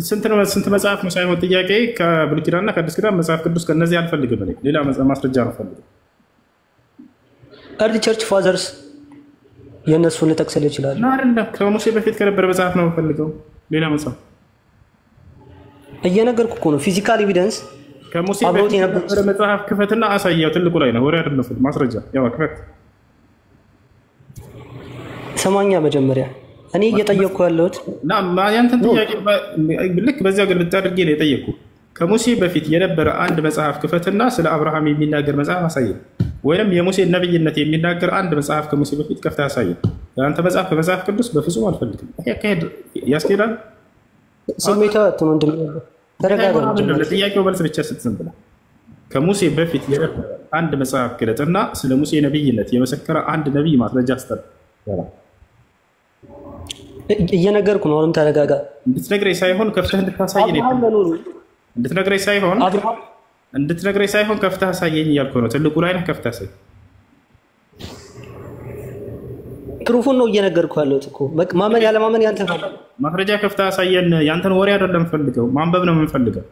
ስንት ነው ስንት መጽሐፍ ነው ሳይሆን ጥያቄ ከብሉይ ኪዳንና ከአዲስ ኪዳን መጽሐፍ ቅዱስ ከነዚህ አልፈልግም። እኔ ሌላ ማስረጃ ነው የምፈልገው። Early church fathers የእነሱን ልጠቅስልህ እችላለሁ። እና አይደለም፣ ከሙሴ በፊት ከነበረ መጽሐፍ ነው የምፈልገው። ሌላ መጽሐፍ። እየነገርኩ እኮ ነው። Physical evidence ከሙሴ አብሮት በፊት የነበሩ የነበረ መጽሐፍ ክፈትና አሳየው። ትልቁ ላይ ነው፣ ወሬ አይደለም። ማስረጃ ያው ክፈት። ሰማኛ መጀመሪያ እኔ እየጠየቅኩ ያለሁት ያንተን ጥያቄ ልክ በዚያ ግልብጥ አድርጌ ነው የጠየቅኩ። ከሙሴ በፊት የነበረ አንድ መጽሐፍ ክፈትና ስለ አብርሃም የሚናገር መጽሐፍ አሳየን፣ ወይም የሙሴ ነብይነት የሚናገር አንድ መጽሐፍ ከሙሴ በፊት ከፍተህ አሳየን። የአንተ መጽሐፍ ከመጽሐፍ ቅዱስ በፍጹም አልፈልግም። ይሄ አካሄድ ያስኬዳል? ስሜታዊ አትሁን ወንድሜ፣ ተረጋጋ። ለጥያቄው መልስ ብቻ ስጥ። ዝም ብለህ ከሙሴ በፊት የነበረ አንድ መጽሐፍ ግለጥና ስለ ሙሴ ነብይነት የመሰከረ አንድ ነብይ ማስረጃ ስጠን። እየነገርኩ ነው። አሁንም ተረጋጋ። እንድትነግረኝ ሳይሆን ከፍተህ እንድታሳየኝ እንድትነግረኝ ሳይሆን እንድትነግረኝ ሳይሆን ከፍተህ አሳየኝ እያልኩህ ነው። ትልቁ ላይ ነህ፣ ከፍተህ አሳየኝ። proof ኡን ነው እየነገርኩህ ያለሁት እኮ። ማመን ያለማመን ያንተ ማስረጃ ከፍተህ አሳየን። ያንተን ወሬ አይደለም የምፈልገው፣ ማንበብ ነው የምንፈልገው።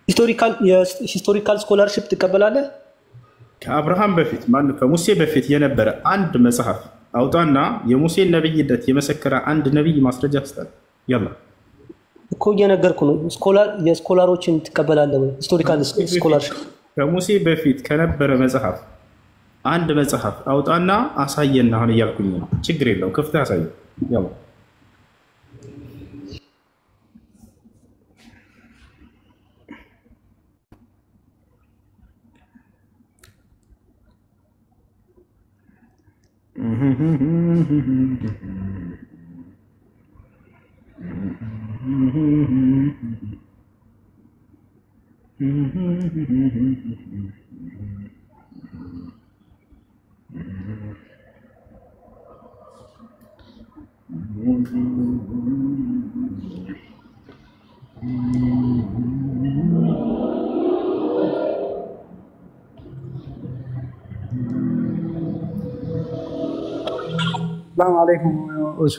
Historical scholarship ትቀበላለህ? ከአብርሃም በፊት ማነው ከሙሴ በፊት የነበረ አንድ መጽሐፍ አውጣና የሙሴን ነብይነት የመሰከረ አንድ ነብይ ማስረጃ ስጠን። يلا እኮ እየነገርኩ ነው። የ scholar ኦችን ትቀበላለህ ወይ? Historical scholarship ከሙሴ በፊት ከነበረ መጽሐፍ አንድ መጽሐፍ አውጣና አሳየን አሁን እያልኩኝ ነው። ችግር የለውም፣ ክፍት አሳየን። يلا ሰላም አለይኩም። እሱ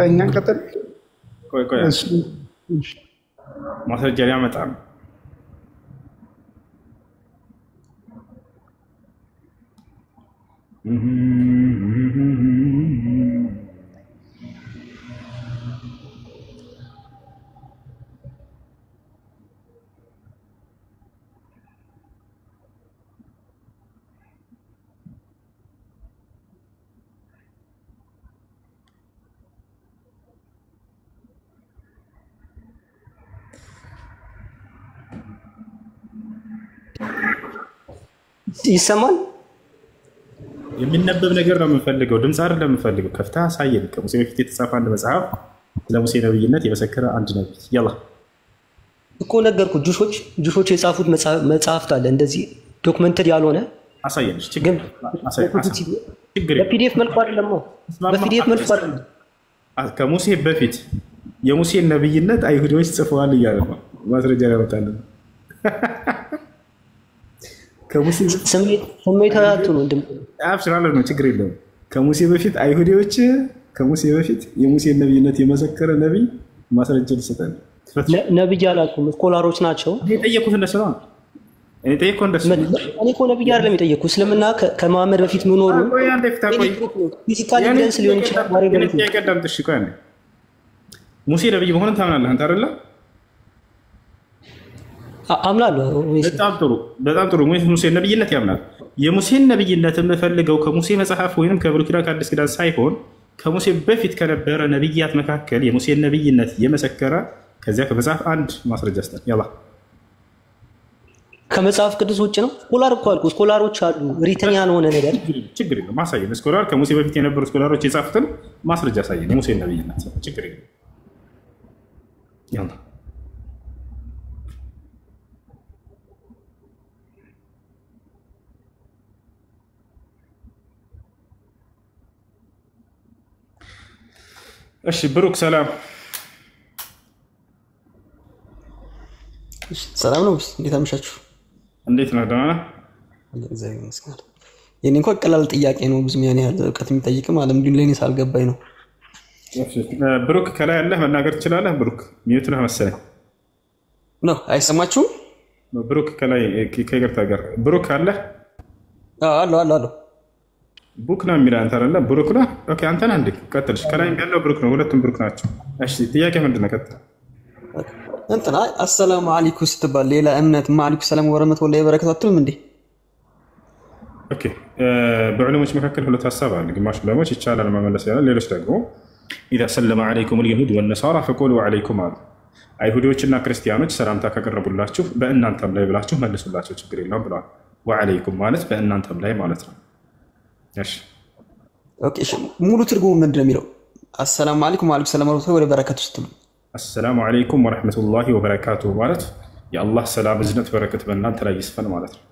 እኛን ቀጥል። ቆይ ቆይ፣ ማስረጃ ሊያመጣ ነው። ይሰማል። የሚነበብ ነገር ነው የምንፈልገው፣ ድምፅ አይደለም የምንፈልገው። ከፍተህ አሳየን። ከሙሴ በፊት የተጻፈ አንድ መጽሐፍ ስለ ሙሴ ነብይነት የመሰከረ አንድ ነብይ። يلا እኮ ነገርኩ። Jewish ኦች የጻፉት መጽሐፍት አለ እንደዚህ documented ያልሆነ አሳየን። ግን በ PDF መልኩ አይደለም፣ በ PDF መልኩ አይደለም። ከሙሴ በፊት የሙሴን ነብይነት አይሁዶች ጽፈዋል እያለ ነው ማስረጃ ያመጣልን። ስሜታዊ አትሁን ወንድም። አብሽራለሁ ነው፣ ችግር የለውም። ከሙሴ በፊት አይሁዴዎች ከሙሴ በፊት የሙሴን ነብይነት የመሰከረ ነቢይ ማስረጃ ሊሰጠን። ነብይ አላልኩም፣ scholar ኦች ናቸው የጠየኩት። እንደሱ ነው እኔ ጠየቅኩህ። እንደሱ እኔ እኮ ነብይ አይደለም የጠየኩህ። እስልምና ከመሐመድ በፊት መኖሩ physical evidence ሊሆን ይችላል። ሙሴ ነብይ መሆኑን ታምናለህ አንተ አይደለ? አምናለሁ። በጣም ጥሩ በጣም ጥሩ። ሙሴ ነብይነት ያምናል። የሙሴን ነብይነት የምፈልገው ከሙሴ መጽሐፍ ወይም ከብሉይ ኪዳን ከአዲስ ኪዳን ሳይሆን ከሙሴ በፊት ከነበረ ነብያት መካከል የሙሴን ነብይነት የመሰከረ ከዚያ ከመጽሐፍ አንድ ማስረጃ ስጠን። يلا ከመጽሐፍ ቅዱስ ውጭ ነው። Scholar እኮ አልኩህ። Scholar ኦች አሉ written ያልሆነ ነገር ችግር የለውም ማሳየን። Scholar ከሙሴ በፊት የነበሩ scholar ኦች የጻፉትን ማስረጃ አሳየን፣ የሙሴን ነብይነት። ችግር የለውም። يلا እሺ ብሩክ ሰላም ሰላም ነው። እንዴት አመሻችሁ? እንዴት ነህ? ደህና ነህ? እግዚአብሔር ይመስገን። የኔ እንኳን ቀላል ጥያቄ ነው፣ ብዙም ያን ያህል እውቀት የሚጠይቅም አለም እንዲሁ ለእኔ ሳልገባኝ ነው። ብሩክ ከላይ ያለህ መናገር ትችላለህ። ብሩክ mute ነህ መሰለኝ። ነው አይሰማችሁም? ብሩክ ከላይ ከይቅርታ ጋር ብሩክ አለህ? አለሁ አለሁ አለሁ። ቡክ ነው የሚለው አንተ አይደለ? ብሩክ ነው። Okay አንተ ነህ እንዴ? ቀጥል። ከላይ ያለው ብሩክ ነው። ሁለቱም ብሩክ ናቸው። እሺ ጥያቄ ምንድን ነው? ቀጥል። እንትና አሰላሙ አለይኩም ስትባል ሌላ እምነት ማአለይኩም ሰላም ወረህመቱላሂ ወበረካቱ አትልም እንዴ? Okay በዑለሞች መካከል ሁለት ሀሳብ አለ። ግማሽ ዑለሞች ይቻላል መመለስ ያለ፣ ሌሎች ደግሞ إذا سلم عليكم اليهود والنصارى فقولوا وعليكم አሉ። አይሁዶችና ክርስቲያኖች ሰላምታ ካቀረቡላችሁ በእናንተም ላይ ብላችሁ መልሱላቸው፣ ችግር የለውም ብለዋል። ወዓለይኩም ማለት በእናንተም ላይ ማለት ነው። እሺ Okay እሺ፣ ሙሉ ትርጉሙ ምንድን ነው የሚለው? አሰላሙ አለይኩም ወአለይኩም ሰላም ወረህመቱላሂ ወበረካቱ ስትሉ አሰላሙ አለይኩም ወረሕመቱላሂ ወበረካቱሁ ማለት የአላህ ሰላም እዝነት፣ በረከት በእናንተ ላይ ይስፈን ማለት ነው።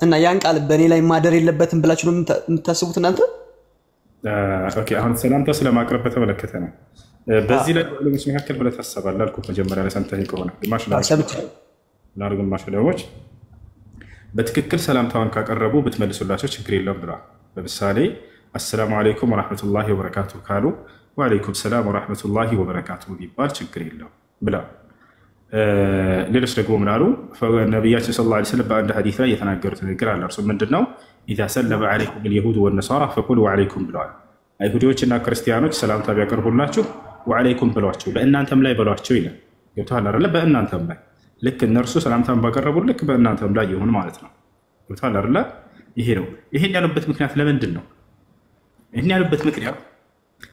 እና ያን ቃል በእኔ ላይ ማደር የለበትም ብላችሁ ነው የምታስቡት እናንተ? Okay አሁን ሰላምታ ስለማቅረብ በተመለከተ ነው። በዚህ ላይ በዑለሞች መካከል ሁለት ሀሳብ አለ አልኩህ። መጀመሪያ ላይ ሰምተህ ከሆነ ግማሽ ግማሽ ዑለሞች በትክክል ሰላምታውን ካቀረቡ ብትመልሱላቸው ችግር የለውም ብለዋል። ለምሳሌ አሰላሙ አለይኩም ወረሕመቱላሂ ወበረካቱ ካሉ ወአለይኩም ሰላም ወረሕመቱላሂ ወበረካቱ ቢባል ችግር የለውም ብለዋል። ሌሎች ደግሞ ምናሉ ነቢያችን ሰለላሁ ዐለይሂ ወሰለም በአንድ ሐዲስ ላይ የተናገሩት ንግግር አለ። እርሱ ምንድን ነው? ኢዛ ሰለመ ዐለይኩም አልየሁድ ወነሳራ ፈቁሉ ወዐለይኩም ብለዋል። አይሁዶችና ክርስቲያኖች ሰላምታ ቢያቀርቡላችሁ ወዐለይኩም ብሏቸው፣ በእናንተም ላይ በሏቸው ይላል። ገብቶሃል አይደለ? በእናንተም ላይ ልክ እነርሱ ሰላምታን ባቀረቡ ልክ በእናንተም ላይ ይሁን ማለት ነው። ገብቶሃል አይደለ? ይሄ ነው። ይሄን ያሉበት ምክንያት ለምንድን ነው? ይሄን ያሉበት ምክንያት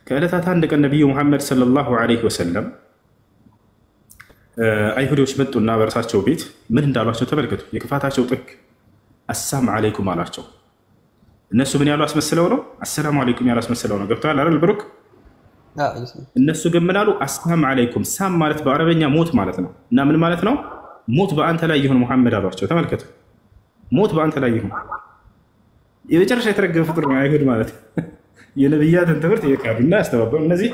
ከዕለታት አንድ ቀን ነቢዩ ሙሐመድ ሰለላሁ ዐለይሂ ወሰለም አይሁዶች መጡና በእርሳቸው ቤት ምን እንዳሏቸው ተመልከቱ። የክፋታቸው ጥግ አሳም አለይኩም አላቸው። እነሱ ምን ያሉ አስመስለው ነው? አሰላሙ አለይኩም ያሉ አስመስለው ነው። ገብቶሃል አይደል ብሩክ? እነሱ ግን ምን አሉ? አሳም አለይኩም። ሳም ማለት በአረበኛ ሞት ማለት ነው። እና ምን ማለት ነው? ሞት በአንተ ላይ ይሁን ሙሐመድ አሏቸው። ተመልከቱ፣ ሞት በአንተ ላይ ይሁን። የመጨረሻ የተረገመ ፍጡር ነው አይሁድ ማለት። የነቢያትን ትምህርት የካዱና ያስተባበሩ እነዚህ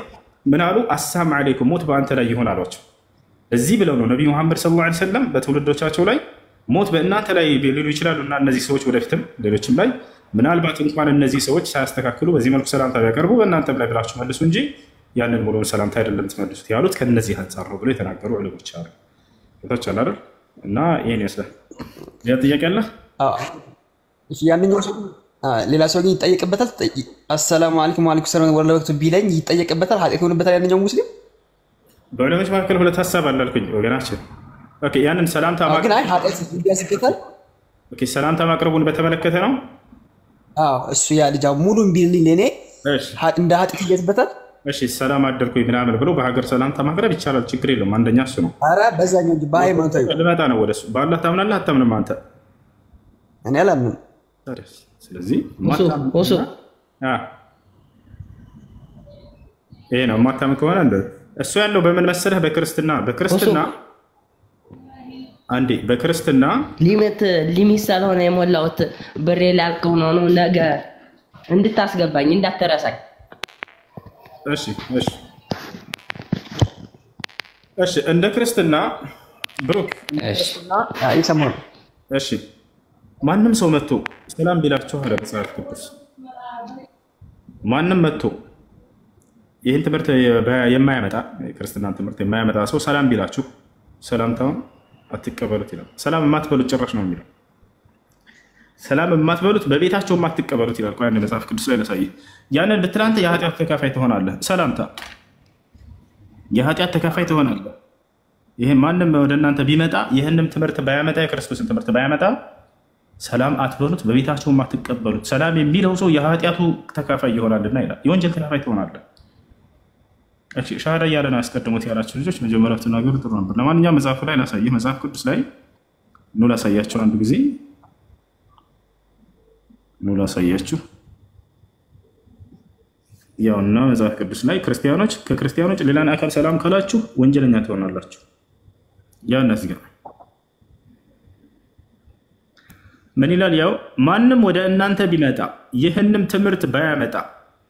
ምን አሉ? አሳም አለይኩም፣ ሞት በአንተ ላይ ይሁን አሏቸው። እዚህ ብለው ነው ነቢዩ መሐመድ ሰለላሁ ዐለይሂ ወሰለም በትውልዶቻቸው ላይ ሞት በእናንተ ላይ ሊሉ ይችላሉ እና እነዚህ ሰዎች ወደፊትም ሌሎችም ላይ ምናልባት እንኳን እነዚህ ሰዎች ሳያስተካክሉ በዚህ መልኩ ሰላምታ ቢያቀርቡ በእናንተም ላይ ብላችሁ መልሱ እንጂ ያንን ሙሉውን ሰላምታ አይደለም ትመልሱት ያሉት ከእነዚህ አንጻር ነው ብሎ የተናገሩ ዑለሞች አሉ። ታች አለ አይደል? እና ይሄን ይመስላል። ሌላ ጥያቄ አለ? ያንኛው ሰው ሌላ ሰው ግን ይጠየቅበታል። አሰላሙ አለይኩም ወአለይኩም ሰላም ወረህመቱላሂ ቢለኝ ይጠየቅበታል፣ ኃጢአት ይሆንበታል ያንኛው ሙስሊም። በዑለሞች መካከል ሁለት ሀሳብ አለ አልኩኝ ወገናችን። Okay ያንን ሰላምታ ግን አይ ኃጢአት ይያዝበታል። Okay ሰላምታ ማቅረቡን በተመለከተ ነው። አዎ እሱ ያ ልጅ ሙሉን ቢልኝ ለኔ እንደ ኃጢአት ይያዝበታል። እሺ ሰላም አደርኩኝ ምናምን ብሎ በሀገር ሰላምታ ማቅረብ ይቻላል፣ ችግር የለውም። አንደኛ እሱ ነው። ኧረ በዛኛው እንጂ በሃይማኖታዊ ልመጣ ነው ወደሱ። በአላህ ታምናለህ አታምንም አንተ? እኔ አላምንም። ስለዚህ ይሄ ነው የማታምን ከሆነ እሱ ያለው በምን መሰለህ? በክርስትና በክርስትና አንዴ በክርስትና limit ስለሆነ የሞላሁት ብሬ ላልከው ነው ነው ነገ እንድታስገባኝ እንዳትረሳኝ። እሺ እሺ እሺ እንደ ክርስትና ብሩክ፣ እሺ ማንም ሰው መጥቶ ሰላም ቢላችሁ አለ መጽሐፍ ቅዱስ። ማንም መጥቶ ይህን ትምህርት የማያመጣ የክርስትናን ትምህርት የማያመጣ ሰው ሰላም ቢላችሁ ሰላምታውን አትቀበሉት ይላል። ሰላም የማትበሉት ጭራሽ ነው የሚለው። ሰላም የማትበሉት በቤታቸው የማትቀበሉት ይላል። ቆይ አንድ መጽሐፍ ቅዱስ ላይ ላሳይህ። ያንን ብትል አንተ የኃጢአት ተካፋይ ትሆናለህ። ሰላምታ የኃጢአት ተካፋይ ትሆናለህ። ይህ ማንም ወደ እናንተ ቢመጣ ይህንም ትምህርት ባያመጣ የክርስቶስን ትምህርት ባያመጣ ሰላም አትበሉት፣ በቤታቸው የማትቀበሉት። ሰላም የሚለው ሰው የኃጢአቱ ተካፋይ ይሆናልና ይላል። የወንጀል ተካፋይ ትሆናለህ። ሻሃዳ እያለ ነው ያስቀድሙት ያላቸው ልጆች መጀመሪያ ብትናገሩ ጥሩ ነበር። ለማንኛውም መጽሐፉ ላይ ላሳይህ። መጽሐፍ ቅዱስ ላይ ኑ ላሳያቸው፣ አንድ ጊዜ ኑ ላሳያችሁ። ያውና መጽሐፍ ቅዱስ ላይ ክርስቲያኖች ከክርስቲያኖች ሌላን አካል ሰላም ካላችሁ ወንጀለኛ ትሆናላችሁ። ያው እነዚህ ጋር ምን ይላል? ያው ማንም ወደ እናንተ ቢመጣ ይህንም ትምህርት ባያመጣ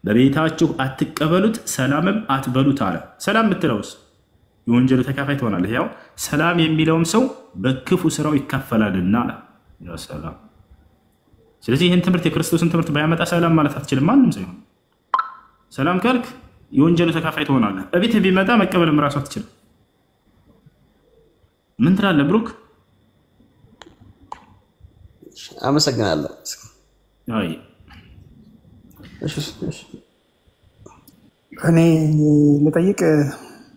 በቤታችሁ አትቀበሉት፣ ሰላምም አትበሉት አለ። ሰላም የምትለውስ የወንጀሉ ተካፋይ ትሆናለህ። ያው ሰላም የሚለውም ሰው በክፉ ስራው ይካፈላልና አለ። ሰላም። ስለዚህ ይህን ትምህርት የክርስቶስን ትምህርት ባያመጣ ሰላም ማለት አትችልም። ማንም ሰው ይሁን ሰላም ካልክ የወንጀሉ ተካፋይ ትሆናለህ። እቤትህ ቢመጣ መቀበልም እራሱ አትችልም። ምን ትላለህ ብሩክ? አመሰግናለሁ። አይ እሺ እሺ። እኔ ልጠይቅ።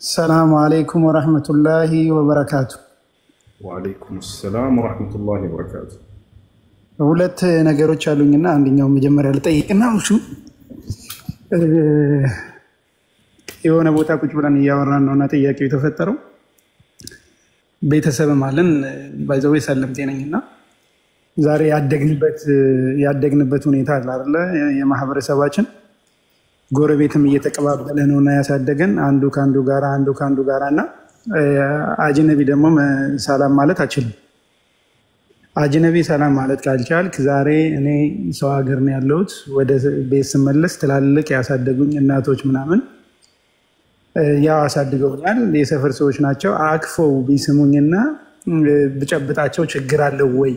ሰላሙ አለይኩም ወረሕመቱላሂ ወበረካቱ። ወአለይኩም ሰላም ወረሕመቱላሂ ወበረካቱ። ሁለት ነገሮች አሉኝና አንደኛው መጀመሪያ ልጠይቅና እሱ የሆነ ቦታ ቁጭ ብለን እያወራን ነው እና ጥያቄው የተፈጠረው ቤተሰብም አለን by the way ሰለምቴ ነኝ እና ዛሬ ያደግንበት ሁኔታ አለ አይደለ? የማህበረሰባችን ጎረቤትም እየተቀባበለ ነው እና ያሳደገን አንዱ ከአንዱ ጋራ አንዱ ከአንዱ ጋራ እና አጅነቢ ደግሞ ሰላም ማለት አችልም። አጅነቢ ሰላም ማለት ካልቻልክ ዛሬ እኔ ሰው ሀገር ነው ያለሁት። ወደ ቤት ስመለስ ትላልቅ ያሳደጉኝ እናቶች ምናምን ያው አሳድገውኛል። የሰፈር ሰዎች ናቸው። አቅፈው ቢስሙኝና ብጨብጣቸው ችግር አለው ወይ?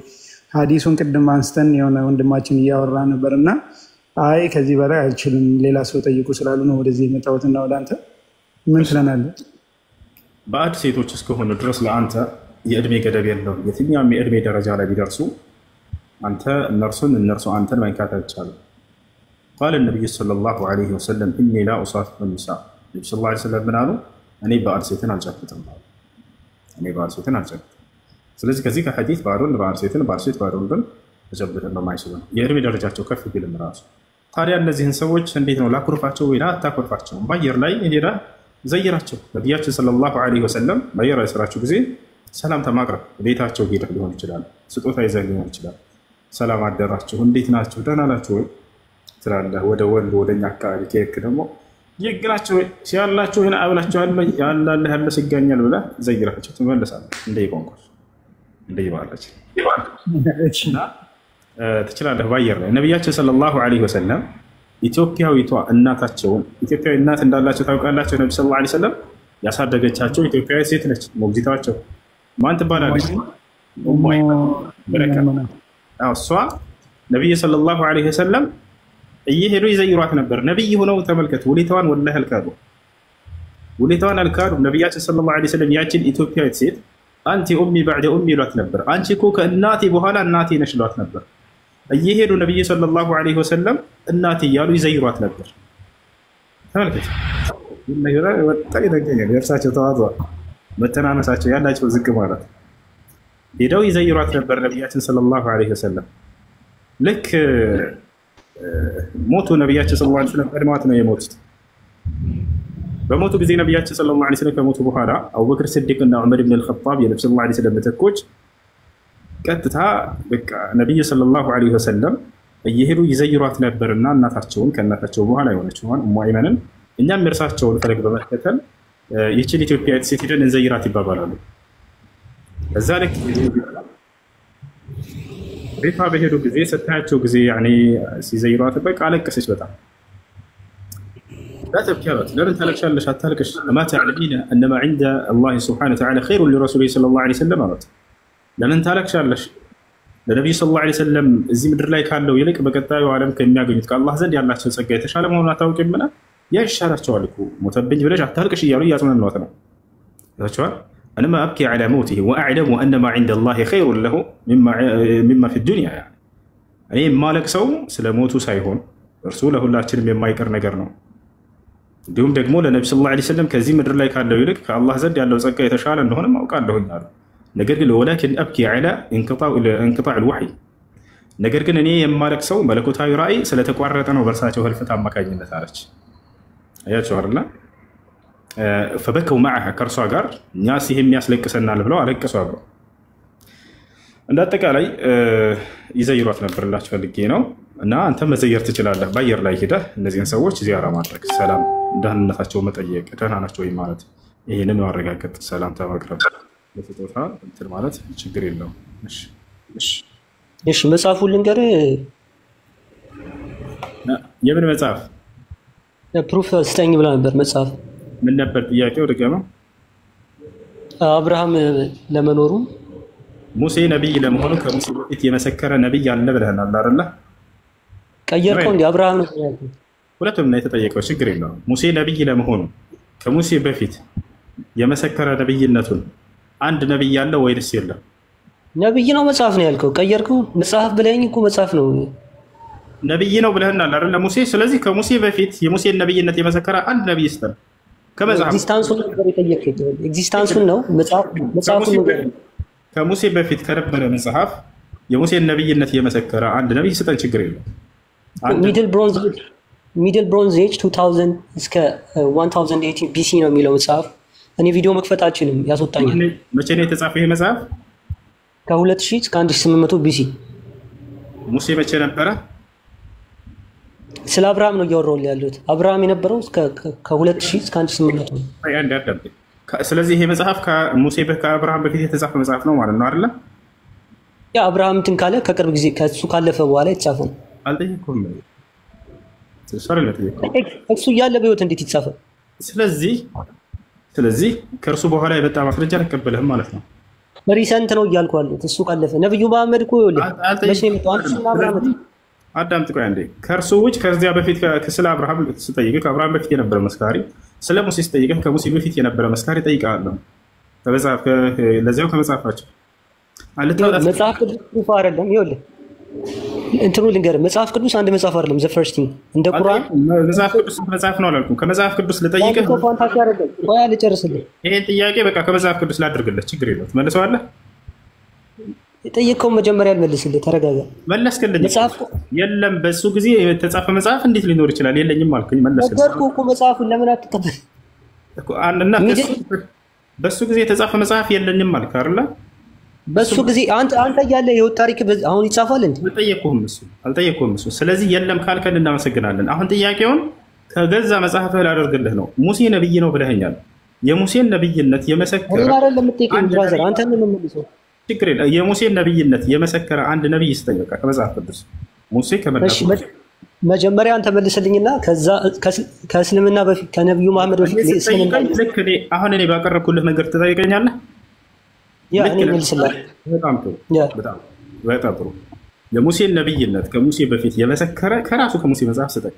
ሀዲሱን ቅድም አንስተን የሆነ ወንድማችን እያወራ ነበር እና አይ ከዚህ በላይ አልችልም፣ ሌላ ሰው ጠይቁ ስላሉ ነው ወደዚህ የመጣሁትና ወደ አንተ ምን ትለናለህ? ባዕድ ሴቶች እስከሆኑ ድረስ ለአንተ የእድሜ ገደብ የለውም። የትኛውም የእድሜ ደረጃ ላይ ቢደርሱ አንተ እነርሱን እነርሱ አንተን መንካት አይቻልም። قال النبي صلى الله عليه وسلم إني لا أصافح النساء። ነቢ صلى الله عليه وسلم ምን አሉ? እኔ ባዕድ ሴትን አልጨብጥም አሉ። እኔ ባዕድ ሴትን አልጨብጥም። ስለዚህ ከዚህ ከሐዲስ ባዕድ ወንድ ባዕድ ሴትን፣ ባዕድ ሴት ባዕድ ወንድን መጨበጥ እንደማይችሉ ነው። የእድሜ ደረጃቸው ከፍ ቢልም ራሱ። ታዲያ እነዚህን ሰዎች እንዴት ነው ላኩርፋቸው ወይ? አታኩርፋቸውም። በአየር ላይ ሄዳ ዘይራቸው። ነቢያችን صلى الله عليه وسلم በአየር ላይ ስራቸው ጊዜ ሰላምታ ማቅረብ ቤታቸው ሄደህ ሊሆን ይችላል፣ ስጦታ ይዘህ ሊሆን ይችላል። ሰላም አደራችሁ፣ እንዴት ናችሁ፣ ደህና ናችሁ ወይ ትላለህ። ወደ ወሎ ወደኛ አካባቢ ከሄድክ ደግሞ ይግናችሁ ወይ ሲያላችሁ ይህን አብላችኋል ያላለህ ያለ ሲጋኛል ብለህ ዘይራቸው ትመለሳለህ። እንደ ቋንቋ እንደ ባህላችን ትችላለህ። በአየር ላይ ነቢያችን ሰለላሁ ዐለይሂ ወሰለም ኢትዮጵያዊቷ እናታቸውን ኢትዮጵያዊ እናት እንዳላቸው ታውቃላቸው። ነቢ ሰለላሁ ዐለይሂ ወሰለም ያሳደገቻቸው ኢትዮጵያዊ ሴት ነች። ሞግዚታቸው ማን ትባላለች? ኡሙ አይመን በረካ። እሷ ነቢይ ሰለላሁ ዐለይሂ ወሰለም እየሄዱ ይዘይሯት ነበር። ነቢይ ሆነው ተመልከት፣ ውለታዋን ወላሂ አልካዱ፣ ውለታዋን አልካዱ። ነቢያችን ሰለላሁ ዐለይሂ ወሰለም ያችን ኢትዮጵያዊት ሴት አንቲ ኡሚ ባዕደ ኡሚ ይሏት ነበር። አንቺ እኮ ከእናቴ በኋላ እናቴ ነሽ ይሏት ነበር። እየሄዱ ነቢይ ሰለላሁ ዐለይሂ ወሰለም እናቴ እያሉ ይዘይሯት ነበር። ተመልከት፣ በጣም ይደንቀኛል። የእርሳቸው ተዋጽኦ መተናነሳቸው ያላቸው ዝቅ ማለት ሄደው ይዘይሯት ነበር ነቢያችን ሰለላሁ ዐለይሂ ወሰለም። ልክ ሞቱ ነቢያችን ሰለላሁ ዐለይሂ ወሰለም ቀድመዋት ነው የሞቱት። በሞቱ ጊዜ ነቢያችን ሰለላሁ ዐለይሂ ወሰለም ከሞቱ በኋላ አቡበክር ስዲቅ እና ዑመር ብን አልኸጣብ የነቢ ሰለላሁ ዐለይሂ ወሰለም ምትኮች ቀጥታ በቃ ነቢዩ ሰለላሁ ዐለይሂ ወሰለም እየሄዱ ይዘይሯት ነበርና እናታቸውን ከእናታቸው በኋላ የሆነችውን ኡሙ አይመንን እኛም የእርሳቸውን ፈለግ በመከተል ይችን ኢትዮጵያዊት ሴት ሄደን እንዘይራት ይባባላሉ። እዛ ልክ ቤቷ በሄዱ ጊዜ ስታያቸው ጊዜ ሲዘይሯት በቃ አለቀሰች በጣም። لا تبكي አሏት። ለምን ታለቅሻለሽ? አታልቅሽ። أما تعلمين أن ما عند الله سبحانه وتعالى خير لرسوله صلى الله عليه وسلم አሏት። ለምን ታለቅሻለሽ? ለነቢዩ صلى الله عليه وسلم እዚህ ምድር ላይ ካለው ይልቅ በቀጣዩ ዓለም ከሚያገኙት ከአላህ ዘንድ ያላቸው ጸጋ የተሻለ መሆኑን አታውቂምን? ያ ይሻላቸዋል እኮ ሞተብኝ ብለሽ አታልቅሽ እያሉ እያጽናኗት ነው። ታቸዋል أنما أبكي على موته وأعلم أن ما عند الله خير له مما في الدنيا። እኔ የማለቅሰው ስለ ሞቱ ሳይሆን እርሱ ለሁላችንም የማይቀር ነገር ነው። እንዲሁም ደግሞ ለነቢ صلى الله عليه وسلم ከዚህ ምድር ላይ ካለው ይልቅ ከአላህ ዘንድ ያለው ጸጋ የተሻለ እንደሆነ አውቃለሁኝ አሉ። ነገር ግን ولكن أبكي على انقطاع الوحي፣ ነገር ግን እኔ የማለቅሰው መለኮታዊ ራእይ ስለተቋረጠ ነው በእርሳቸው ህልፈት አማካኝነት አለች። አያቸው አይደለ? فبكوا معها ከእርሷ ጋር እኛስ ይሄም ያስለቅሰናል ብለው አለቀሱ አብረው። እንደ አጠቃላይ ይዘይሯት ነበር ላችሁ ፈልጌ ነው። እና አንተ መዘየር ትችላለህ። በአየር ላይ ሄደህ እነዚህን ሰዎች ዚያራ ማድረግ፣ ሰላም ደህንነታቸው መጠየቅ፣ ደህና ናቸው ወይ ማለት ይህንን ማረጋገጥ፣ ሰላምታ ማቅረብ፣ በስጦታ እንትን ማለት ችግር የለውም። እሺ መጽሐፉን ልንገርህ። የምን መጽሐፍ? proof ስጠኝ ብላ ነበር መጽሐፍ። ምን ነበር ጥያቄው? ድገመው። አብርሃም ለመኖሩ ሙሴ ነቢይ ለመሆኑ ከሙሴ በፊት የመሰከረ ነቢይ አለ ብለህናል አይደለ? ቀየርከው እንዲ አብርሃም ነው ያልኩት። ሁለቱም ነው የተጠየቀው፣ ችግር የለውም። ሙሴ ነቢይ ለመሆኑ ከሙሴ በፊት የመሰከረ ነቢይነቱን አንድ ነቢይ አለ ወይንስ የለም? ነቢይ ነው መጽሐፍ ነው ያልከው፣ ቀየርከው። መጽሐፍ ብለኸኝ እኮ መጽሐፍ ነው። ነብይ ነው ብለህናል አይደል? ሙሴ። ስለዚህ ከሙሴ በፊት የሙሴን ነብይነት የመሰከረ አንድ ነብይ ስጠን። ከመጽሐፍ existence ኡን ነበር የጠየቅከኝ። Existence ኡን ነው መጽሐፉን ነው። ከሙሴ በፊት ከነበረ መጽሐፍ የሙሴን ነብይነት የመሰከረ አንድ ነብይ ስጠን፣ ችግር የለም። Middle Bronze Age 2000 እስከ 1080 BC ነው የሚለው መጽሐፍ። እኔ ቪዲዮ መክፈት አልችልም፣ ያስወጣኛል። መቼ ነው የተጻፈው ይሄ መጽሐፍ? ከ2000 እስከ 1800 BC። ሙሴ መቼ ነበረ? ስለ አብርሃም ነው እያወራሁልህ ያለሁት። አብርሃም የነበረው ከ2000 እስከ 1800 ነው። ስለዚህ ይሄ መጽሐፍ ከሙሴ ከአብርሃም በፊት የተጻፈ መጽሐፍ ነው ማለት ነው አይደለ? ያ አብርሃም እንትን ካለ ከቅርብ ጊዜ ከእሱ ካለፈ በኋላ የተጻፈ ነው። አልጠየኩም። እሱ እያለ በህይወት እንዴት ይጻፋል? ስለዚህ ከእርሱ በኋላ የመጣ ማስረጃ አልቀበልህም ማለት ነው። Recent ነው እያልኩ አለሁት። እሱ ካለፈ ነብዩ መሐመድ እኮ ይኸውልህ መቼ ነው የመጣው? አንድ ሺህ ምናምን ዓመት። አዳምጥ፣ ቆይ አንዴ። ከእርሱ ውጭ ከዚያ በፊት ስለ አብርሃም ስጠይቅህ ከአብርሃም በፊት የነበረ መስካሪ፣ ስለ ሙሴ ስጠይቅህ ከሙሴ በፊት የነበረ መስካሪ እጠይቅሃለሁ። ለዚያው ከመጽሐፋቸው መጽሐፍ ቅዱስ proof አይደለም። ይኸውልህ እንትኑ ልንገርህ፣ መጽሐፍ ቅዱስ አንድ መጽሐፍ አይደለም። The first thing እንደ ቁርአን መጽሐፍ ቅዱስ መጽሐፍ ነው አላልኩም። ከመጽሐፍ ቅዱስ ልጠይቅህ Fantasy አይደለም። ቆይ ልጨርስልህ። ይሄን ጥያቄ በቃ ከመጽሐፍ ቅዱስ ላድርግልህ፣ ችግር የለውም። ትመልሰዋለህ? የጠየቅከውን መጀመሪያ አልመልስልህ፣ ተረጋጋ። መለስክልኝ። የለም በሱ ጊዜ የተጻፈ መጽሐፍ እንዴት ሊኖር ይችላል? የለኝም አልከኝ፣ መለስክልኝ። ነገርኩህ እኮ መጽሐፉን ለምን አትቀበል? እና በሱ ጊዜ የተጻፈ መጽሐፍ የለኝም አልክ አይደለ? በሱ ጊዜ አንተ እያለ የህይወት ታሪክ አሁን ይጻፋል እንዴ? አልጠየቅኩህም እሱ። ስለዚህ የለም ካልከን እናመሰግናለን። አሁን ጥያቄውን ከገዛ መጽሐፍህ ላደርግልህ ነው። ሙሴ ነብይ ነው ብለኸኛል። የሙሴን ነብይነት የመሰከረ ችግር የለም። የሙሴን ነብይነት የመሰከረ አንድ ነብይ ስጠኝ። በቃ ከመጽሐፍ ቅዱስ ሙሴ ከመላኩ መጀመሪያ አንተ መልስልኝና ከዛ ከእስልምና በፊት ከነብዩ መሐመድ በፊት እስልምና ልክ እኔ አሁን እኔ ባቀረብኩልህ መንገድ ትጠይቀኛለህ። Yeah፣ እኔ መልስልሃለሁ። በጣም ጥሩ፣ በጣም ጥሩ። የሙሴን ነብይነት ከሙሴ በፊት የመሰከረ ከራሱ ከሙሴ መጽሐፍ ስጠኝ።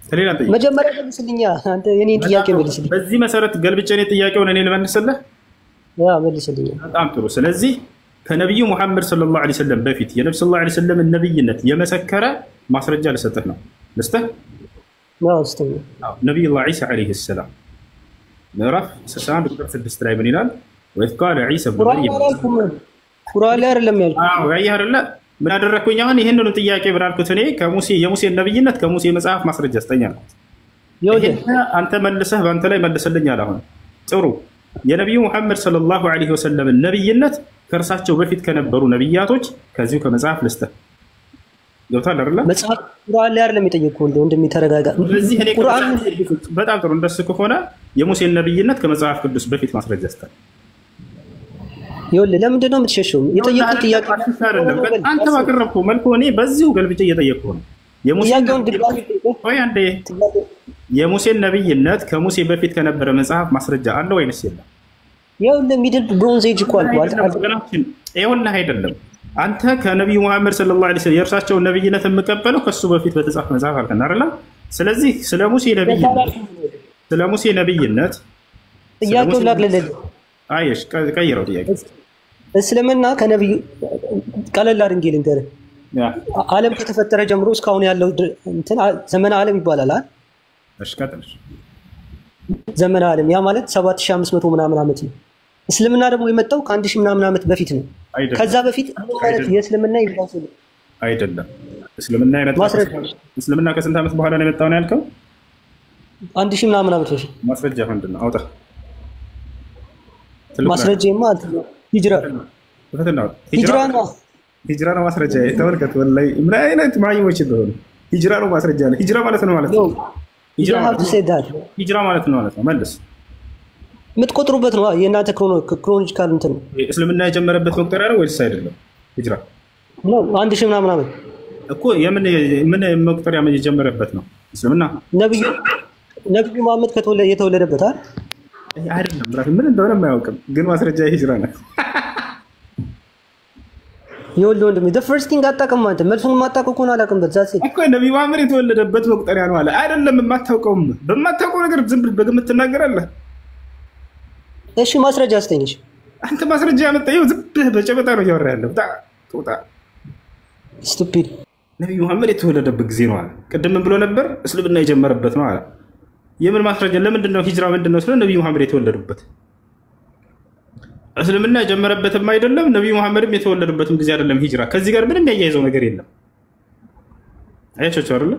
ከሌላ ጠይቅ። መጀመሪያ መልስልኛ አንተ የኔን ጥያቄ መልስልኝ። በዚህ መሰረት ገልብጬ እኔ ጥያቄውን እኔ ልመልስልህ። Yeah፣ መልስልኝ። በጣም ጥሩ። ስለዚህ ከነቢዩ ሙሐመድ ሰለላሁ ዐለይሂ ወሰለም በፊት የነብዩ ሰለላሁ ዐለይሂ ወሰለም ነብይነት የመሰከረ ማስረጃ ልሰጥህ ነው። ልስጥህ? አዎ ስጠኝ። ነቢዩላህ ዒሳ ዐለይሂ ሰላም ምዕራፍ 61 ቁጥር 6 ላይ ምን ይላል? ወኢዝ ቃለ ዒሳ ብኑ መርየም። ቁርአን ላይ አይደለም ያልኩህ። አዎ አየህ አይደለ? ምን አደረግኩኝ አሁን? ይህንኑ ጥያቄ ምን አልኩት እኔ? ከሙሴ የሙሴን ነብይነት ከሙሴ መጽሐፍ ማስረጃ ስጠኝ አልኩት። አንተ መልሰህ በአንተ ላይ መልስልኝ አለ። አሁን ጥሩ የነቢዩ ሙሐመድ ሰለላሁ ዐለይሂ ወሰለም ነብይነት ከእርሳቸው በፊት ከነበሩ ነብያቶች ከዚሁ ከመጽሐፍ ልስጥህ። ገብቶሃል አይደለ? መጽሐፍ ቁርአን ላይ አይደለም የጠየቅኩህ ወንድሜ፣ ተረጋጋ። ስለዚህ እኔ በጣም ጥሩ እንደሱ ከሆነ የሙሴን ነብይነት ከመጽሐፍ ቅዱስ በፊት ማስረጃ ስጠኝ። ይኸውልህ ለምንድን ነው የምትሸሸው? የጠየቅኩህ ጥያቄ አይደለም። አንተ ባቀረብከው መልኩ እኔ በዚሁ ገልብጬ እየጠየቅኩህ ነው። የሙሴን ነብይነት ከሙሴ በፊት ከነበረ መጽሐፍ ማስረጃ አለ ወይንስ የለም? ይኸውልህ Middle Bronze Age እኮ አልኩህ። ይኸውልህ አይደለም አንተ ከነቢዩ መሐመድ ሰለላሁ ዐለይሂ ወሰለም የእርሳቸውን ነብይነት የምቀበለው ከሱ በፊት በተጻፈ መጽሐፍ አልከን አይደለ? ስለዚህ ስለ ሙሴ ነብይነት ጥያቄውን ላቅልልህ። አይሽ ቀይረው ጥያቄ። እስልምና ከነብዩ ቀለል አድርጌ ልንገርህ። ዓለም ከተፈጠረ ጀምሮ እስካሁን ያለው እንትን ዘመነ ዓለም ይባላል አይደል? እሺ ቀጥል። ዘመነ ዓለም ያ ማለት 7500 ምናምን ዓመት ነው። እስልምና ደግሞ የመጣው ከ1000 ምናምን ዓመት በፊት ነው። ከዛ በፊት ማለት የእስልምና ይባላል አይደለም። እስልምና የመጣው እስልምና ከስንት ዓመት በኋላ ነው የመጣው ነው ያልከው? 1000 ምናምን ዓመት በፊት። ማስረጃ ምንድን ነው? አውጣ። ማስረጃማ ሂጅራ ሂጅራ ነው። ሂጅራ ነው ማስረጃ። ተመልከት፣ ወላሂ ምን አይነት ማይሞች እንደሆኑ። ሂጅራ ነው ማስረጃ ነው። ሂጅራ ማለት ነው ማለት ነው። ሂጅራ ማለት ነው ማለት ነው። መልስ የምትቆጥሩበት ነው የእናንተ chronological እንትን ነው። እስልምና የጀመረበት መቁጠሪያ ነው ወይስ አይደለም? ሂጅራ ነው 1000 ምናምን ዓመት እኮ የምን ምን መቁጠሪያ የጀመረበት ነው እስልምና? ነብዩ መሐመድ የተወለደበት አይደል? አይደለም ምን እንደሆነ የማያውቅም ግን ማስረጃ ሂጅራ ነው። ይኸውልህ ወንድሜ the first thing አታውቅም አንተ። መልሱን የማታውቀው ከሆነ አላውቅም። በዛ ሴት እኮ ነብዩ መሐመድ የተወለደበት መቁጠሪያ ነው አለ። አይደለም የማታውቀውም፣ በማታውቀው ነገር ዝም ብለህ በግምት ትናገራለህ። እሺ ማስረጃ አስጠኝ። አንተ ማስረጃ ያመጣኸው ዝም ብለህ በጨበጣ ነው እያወራህ ያለው። ጡጣ Stupid። ነቢዩ መሐመድ የተወለደበት ጊዜ ነው አለ። ቅድም ብሎ ነበር እስልምና የጀመረበት ነው አለ። የምን ማስረጃ? ለምንድን ነው ሂጅራ ምንድን ነው ስለ ነቢዩ መሐመድ የተወለዱበት እስልምና የጀመረበትም አይደለም፣ ነቢዩ መሐመድም የተወለዱበትም ጊዜ አይደለም ሂጅራ። ከዚህ ጋር ምንም ያያይዘው ነገር የለም። አያቸው አይደለ?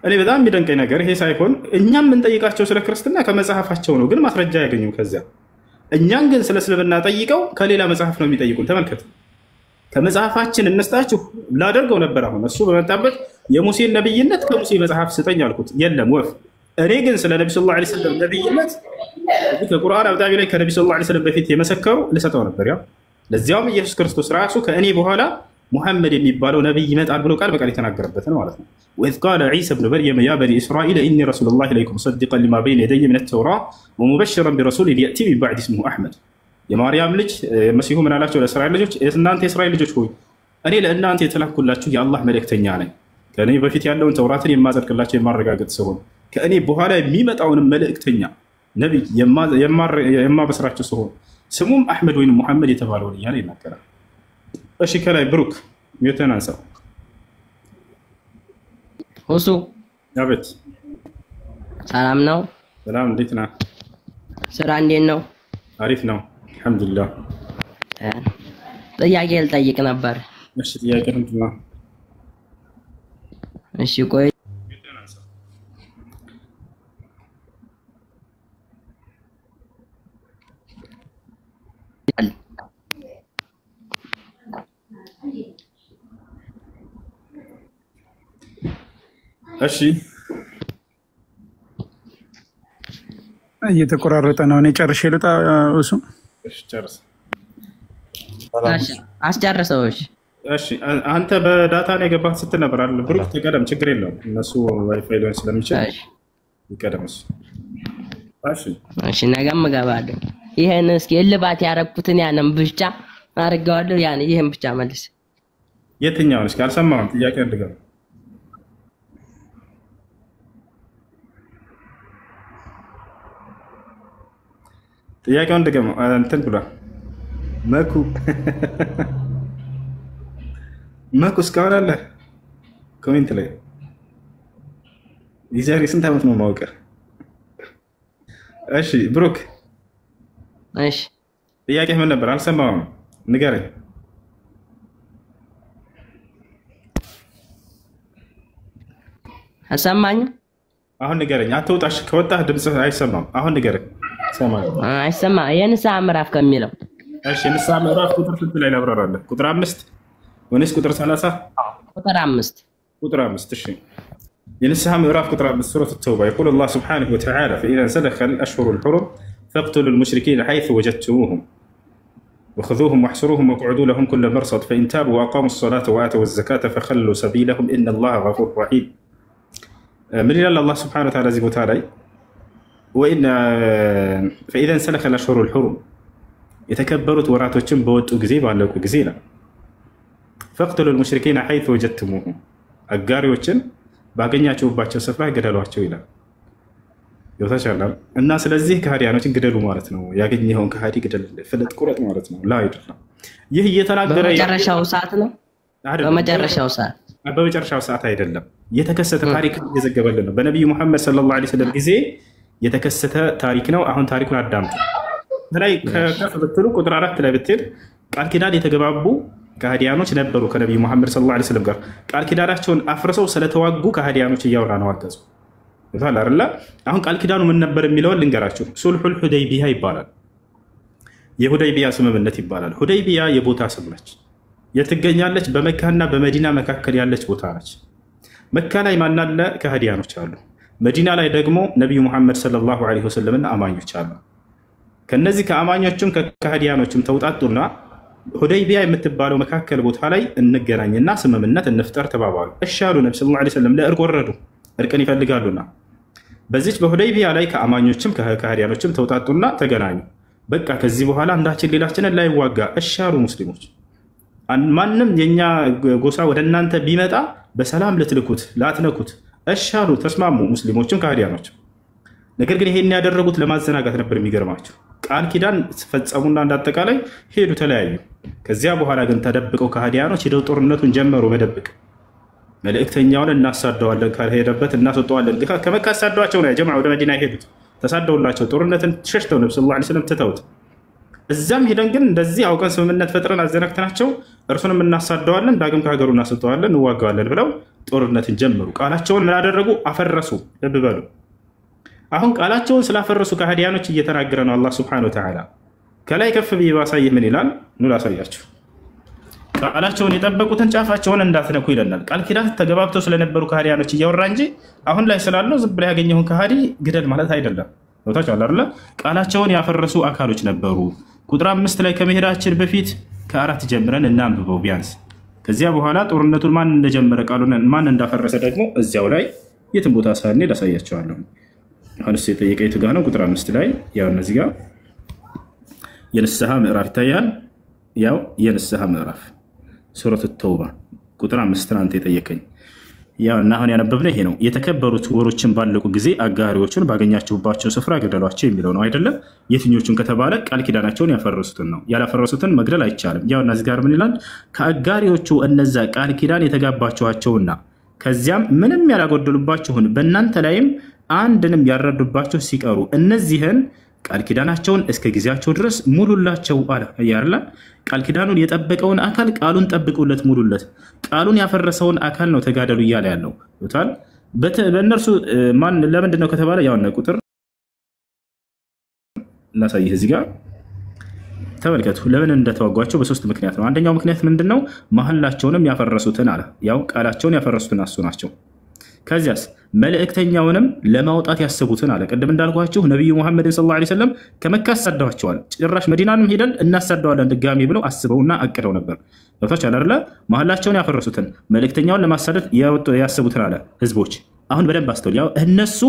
እኔ በጣም የሚደንቀኝ ነገር ይሄ ሳይሆን እኛም የምንጠይቃቸው ስለ ክርስትና ከመጽሐፋቸው ነው፣ ግን ማስረጃ ያገኙ ከዚያ። እኛን ግን ስለ እስልምና ጠይቀው ከሌላ መጽሐፍ ነው የሚጠይቁን። ተመልከት፣ ከመጽሐፋችን እንስጣችሁ ላደርገው ነበር። አሁን እሱ በመጣበት የሙሴን ነብይነት ከሙሴ መጽሐፍ ስጠኝ አልኩት፣ የለም ወፍ። እኔ ግን ስለ ነቢ ሰለላሁ ዐለይሂ ወሰለም ነብይነት ከቁርአን አውጣቢ ላይ ከነቢ ሰለላሁ ዐለይሂ ወሰለም በፊት የመሰከሩ ልሰጠው ነበር። ያው ለዚያውም ኢየሱስ ክርስቶስ ራሱ ከእኔ በኋላ ሙሐመድ የሚባለው ነቢይ ይመጣል ብሎ ቃል በቃል የተናገረበትን ማለት ነው። وإذ قال عيسى ابن مريم يا بني إسرائيل إني رسول الله إليكم مصدقا لما بين يدي من التوراة ومبشرا برسول يأتي من بعدي اسمه أحمد። የማርያም ልጅ መሲሁ ምን አላቸው ለእስራኤል ልጆች? እናንተ የእስራኤል ልጆች ሆይ እኔ ለእናንተ የተላኩላችሁ የአላህ መልእክተኛ ነኝ፣ ከእኔ በፊት ያለውን ተውራትን የማጸድቅላቸው የማረጋገጥ ሲሆን ከእኔ በኋላ የሚመጣውንም መልእክተኛ ነቢይ የማበስራቸው ሲሆን ስሙም አሕመድ ወይም ሙሐመድ የተባለውን እያለ ይናገራል። እሺ ከላይ ብሩክ mute ን አንሳው። ሁሱ አቤት። ሰላም ነው? ሰላም፣ እንዴት ነህ? ስራ እንዴት ነው? አሪፍ ነው አልሐምዱሊላህ። ጥያቄ ልጠይቅ ነበር። እሺ ጥያቄ ምንድን ነው? እሺ ቆይ እሺ እየተቆራረጠ ነው። እኔ ጨርሼ ልውጣ። እሱ እሺ ጨርስ። አስጨርሰው። እሺ እሺ አንተ በ data ነው የገባህ ስትል ነበር አይደል? ብሩክ ተቀደም፣ ችግር የለውም እነሱ ዋይፋይ ሊሆን ስለሚችል ይቀደም እሱ። እሺ እሺ ነገም እገባለሁ። ይሄን እስኪ እልባት ያረኩትን ያንን ብቻ አድርገዋለሁ። ያን ይሄን ብቻ መልስ። የትኛውን? እስኪ አልሰማሁም። ጥያቄ እንድገባ ጥያቄውን ድገመው። እንትን ብሏል መኩ መኩ እስካሁን አለ comment ላይ የዛሬ ስንት ዓመት ነው ማወቅ? እሺ ብሩክ፣ እሺ ጥያቄ ምን ነበር? አልሰማሁም፣ ንገረኝ። አልሰማኝም። አሁን ንገረኝ። አትውጣሽ፣ ከወጣህ ድምፅህ አይሰማም። አሁን ንገረኝ። አይሰማ። የንስሐ ምዕራፍ ከሚለው እሺ፣ የንስሐ ምዕራፍ ቁጥር ስንት ላይ ላብራራለህ? ቁጥር 5 ወይስ ቁጥር 30? ቁጥር 5። ቁጥር 5። እሺ የንስሐ ምዕራፍ ቁጥር 5 ሱረት ተውባ يقول الله سبحانه وتعالى فإذا انسلخ الأشهر الحرم فاقتلوا المشركين حيث وجدتموهم وخذوهم واحصروهم واقعدوا لهم كل مرصد فإن تابوا وأقاموا الصلاة وآتوا الزكاة فخلوا سبيلهم إن الله غفور رحيم። ምን ይላል አላህ سبحانه وتعالى እዚህ ቦታ ላይ? فإذا انسلخ الأشهر الحرم የተከበሩት ወራቶችን በወጡ ጊዜ ባለቁ ጊዜ ይላል። فاقتلوا المشركين حيث وجدتموهم አጋሪዎችን ባገኛችሁባቸው ስፍራ ግደሏቸው ይላል። ይወታቻላል እና ስለዚህ ከሃዲያኖችን ግደሉ ማለት ነው። ያገኘኸውን ከሃዲ ግደል፣ ፍለጥ፣ ቁረጥ ማለት ነው። ላ አይደለም። ይህ እየተናገረ በመጨረሻው ሰዓት ነው። በመጨረሻው ሰዓት በመጨረሻው ሰዓት አይደለም። የተከሰተ ታሪክ እየዘገበልን ነው። በነቢዩ ሙሐመድ ሰለላሁ ዐለይሂ ወሰለም ጊዜ የተከሰተ ታሪክ ነው። አሁን ታሪኩን አዳምጡ። ላይ ከፍ ብትሉ ቁጥር 4 ላይ ብትሄድ ቃል ኪዳን የተገባቡ ከሃዲያኖች ነበሩ ከነቢዩ ሙሐመድ ሰለላሁ ዐለይሂ ወሰለም ጋር ቃል ኪዳናቸውን አፍርሰው ስለተዋጉ ከሃዲያኖች እያወራ ነው። አገዙ ይታል አይደለ? አሁን ቃል ኪዳኑ ምን ነበር የሚለውን ልንገራችሁ። ሱልሑል ሁደይቢያ ይባላል። የሁደይቢያ ስምምነት ይባላል። ሁደይቢያ የቦታ ስም ነች። የትገኛለች? በመካና በመዲና መካከል ያለች ቦታ ነች። መካ ላይ ማናለ ከሃዲያኖች አሉ። መዲና ላይ ደግሞ ነቢዩ ሙሐመድ ሰለላሁ ዐለይሂ ወሰለምና አማኞች አሉ። ከነዚህ ከአማኞችም ከከሃዲያኖችም ተውጣጡና ሁደይቢያ የምትባለው መካከል ቦታ ላይ እንገናኝና ስምምነት እንፍጠር ተባባሉ። እሺ አሉ። ነቢ ሰለላሁ ዐለይሂ ወሰለም ለእርቅ ወረዱ። እርቅን ይፈልጋሉና በዚች በሁደይቢያ ላይ ከአማኞችም ከከሃዲያኖችም ተውጣጡና ተገናኙ። በቃ ከዚህ በኋላ አንዳችን ሌላችንን ላይዋጋ እሺ አሉ ሙስሊሞች። ማንም የኛ ጎሳ ወደ እናንተ ቢመጣ በሰላም ልትልኩት ላትነኩት እሺ አሉ። ተስማሙ ሙስሊሞችም ከሃዲያኖችም። ነገር ግን ይሄን ያደረጉት ለማዘናጋት ነበር። የሚገርማቸው ቃል ኪዳን ፈጸሙና እንዳጠቃላይ ሄዱ፣ ተለያዩ። ከዚያ በኋላ ግን ተደብቀው ከሃዲያኖች ሄደው ጦርነቱን ጀመሩ መደብቅ። መልእክተኛውን እናሳደዋለን፣ ካልሄደበት እናስወጠዋለን። ከመካ አሳደዋቸው ነው ጀምዓ ወደ መዲና የሄዱት። ተሳደውላቸው ጦርነትን ሸሽተው ነብ ሰለላሁ ዐለይሂ ወሰለም ትተውት እዛም ሄደን ግን እንደዚህ አውቀን ስምምነት ፈጥረን አዘናግተናቸው እርሱንም እናሳደዋለን፣ ዳግም ከሀገሩ እናስወጠዋለን፣ እንዋጋዋለን ብለው ጦርነትን ጀመሩ። ቃላቸውን ምን አደረጉ? አፈረሱ። ልብ በሉ። አሁን ቃላቸውን ስላፈረሱ ከሃዲያኖች እየተናገረ ነው አላህ ሱብሓነሁ ወተዓላ። ከላይ ከፍ ብዬ ባሳይህ ምን ይላል? ኑ ላሳያችሁ። ቃላቸውን የጠበቁትን ጫፋቸውን እንዳትነኩ ይለናል። ቃል ኪዳን ተገባብተው ስለነበሩ ከሃዲያኖች እያወራ እንጂ አሁን ላይ ስላለው ዝም ብለህ ያገኘውን ከሃዲ ግደል ማለት አይደለም። ገብታችኋል አይደለ? ቃላቸውን ያፈረሱ አካሎች ነበሩ። ቁጥር 5 ላይ ከመሄዳችን በፊት ከ4 ጀምረን እናንብበው ቢያንስ። ከዚያ በኋላ ጦርነቱን ማን እንደጀመረ ቃሉን ማን እንዳፈረሰ ደግሞ እዚያው ላይ የትም ቦታ ሳንሄድ አሳያቸዋለሁ። አሁን እሱ የጠየቀ የቱ ጋር ነው? ቁጥር 5 ላይ ያው እነዚህ ጋር የንስሐ ምዕራፍ ይታያል። ያው የንስሐ ምዕራፍ ሱረቱ ተውባ ቁጥር 5 አንተ የጠየቀኝ ያው እና አሁን ያነበብነው ይሄ ነው። የተከበሩት ወሮችን ባለቁ ጊዜ አጋሪዎቹን ባገኛችሁባቸው ስፍራ ግደሏቸው የሚለው ነው አይደለም? የትኞቹን ከተባለ ቃል ኪዳናቸውን ያፈረሱትን ነው። ያላፈረሱትን መግደል አይቻልም። ያው እና እዚህ ጋር ምን ይላል? ከአጋሪዎቹ እነዛ ቃል ኪዳን የተጋባችኋቸውና ከዚያም ምንም ያላጎደሉባችሁን በእናንተ ላይም አንድንም ያልረዱባችሁ ሲቀሩ እነዚህን ቃል ኪዳናቸውን እስከ ጊዜያቸው ድረስ ሙሉላቸው አለ። ያርላ ቃል ኪዳኑን የጠበቀውን አካል ቃሉን ጠብቁለት፣ ሙሉለት። ቃሉን ያፈረሰውን አካል ነው ተጋደሉ እያለ ያለው ይታል። በእነርሱ ማን ለምንድን ነው ከተባለ ያው ነው ቁጥር ላሳይህ እዚህ ጋር ተመልከቱ። ለምን እንደተዋጓቸው በሶስት ምክንያት ነው። አንደኛው ምክንያት ምንድነው? መሐላቸውንም ያፈረሱትን አለ። ያው ቃላቸውን ያፈረሱትን እሱ ናቸው። ከዚያስ መልእክተኛውንም ለማውጣት ያሰቡትን አለ። ቅድም እንዳልኳችሁ ነብዩ ሙሐመድን ሰለላሁ ዐለይሂ ወሰለም ከመካ አሳደዋቸዋል። ጭራሽ መዲናንም ሄደን እናሳደዋለን ድጋሚ ብለው አስበውና አቅደው ነበር። ገብታችኋል አይደለ? መሐላቸውን ያፈረሱትን መልእክተኛውን ለማሳደድ ያሰቡትን አለ ህዝቦች። አሁን በደንብ አስተውል። ያው እነሱ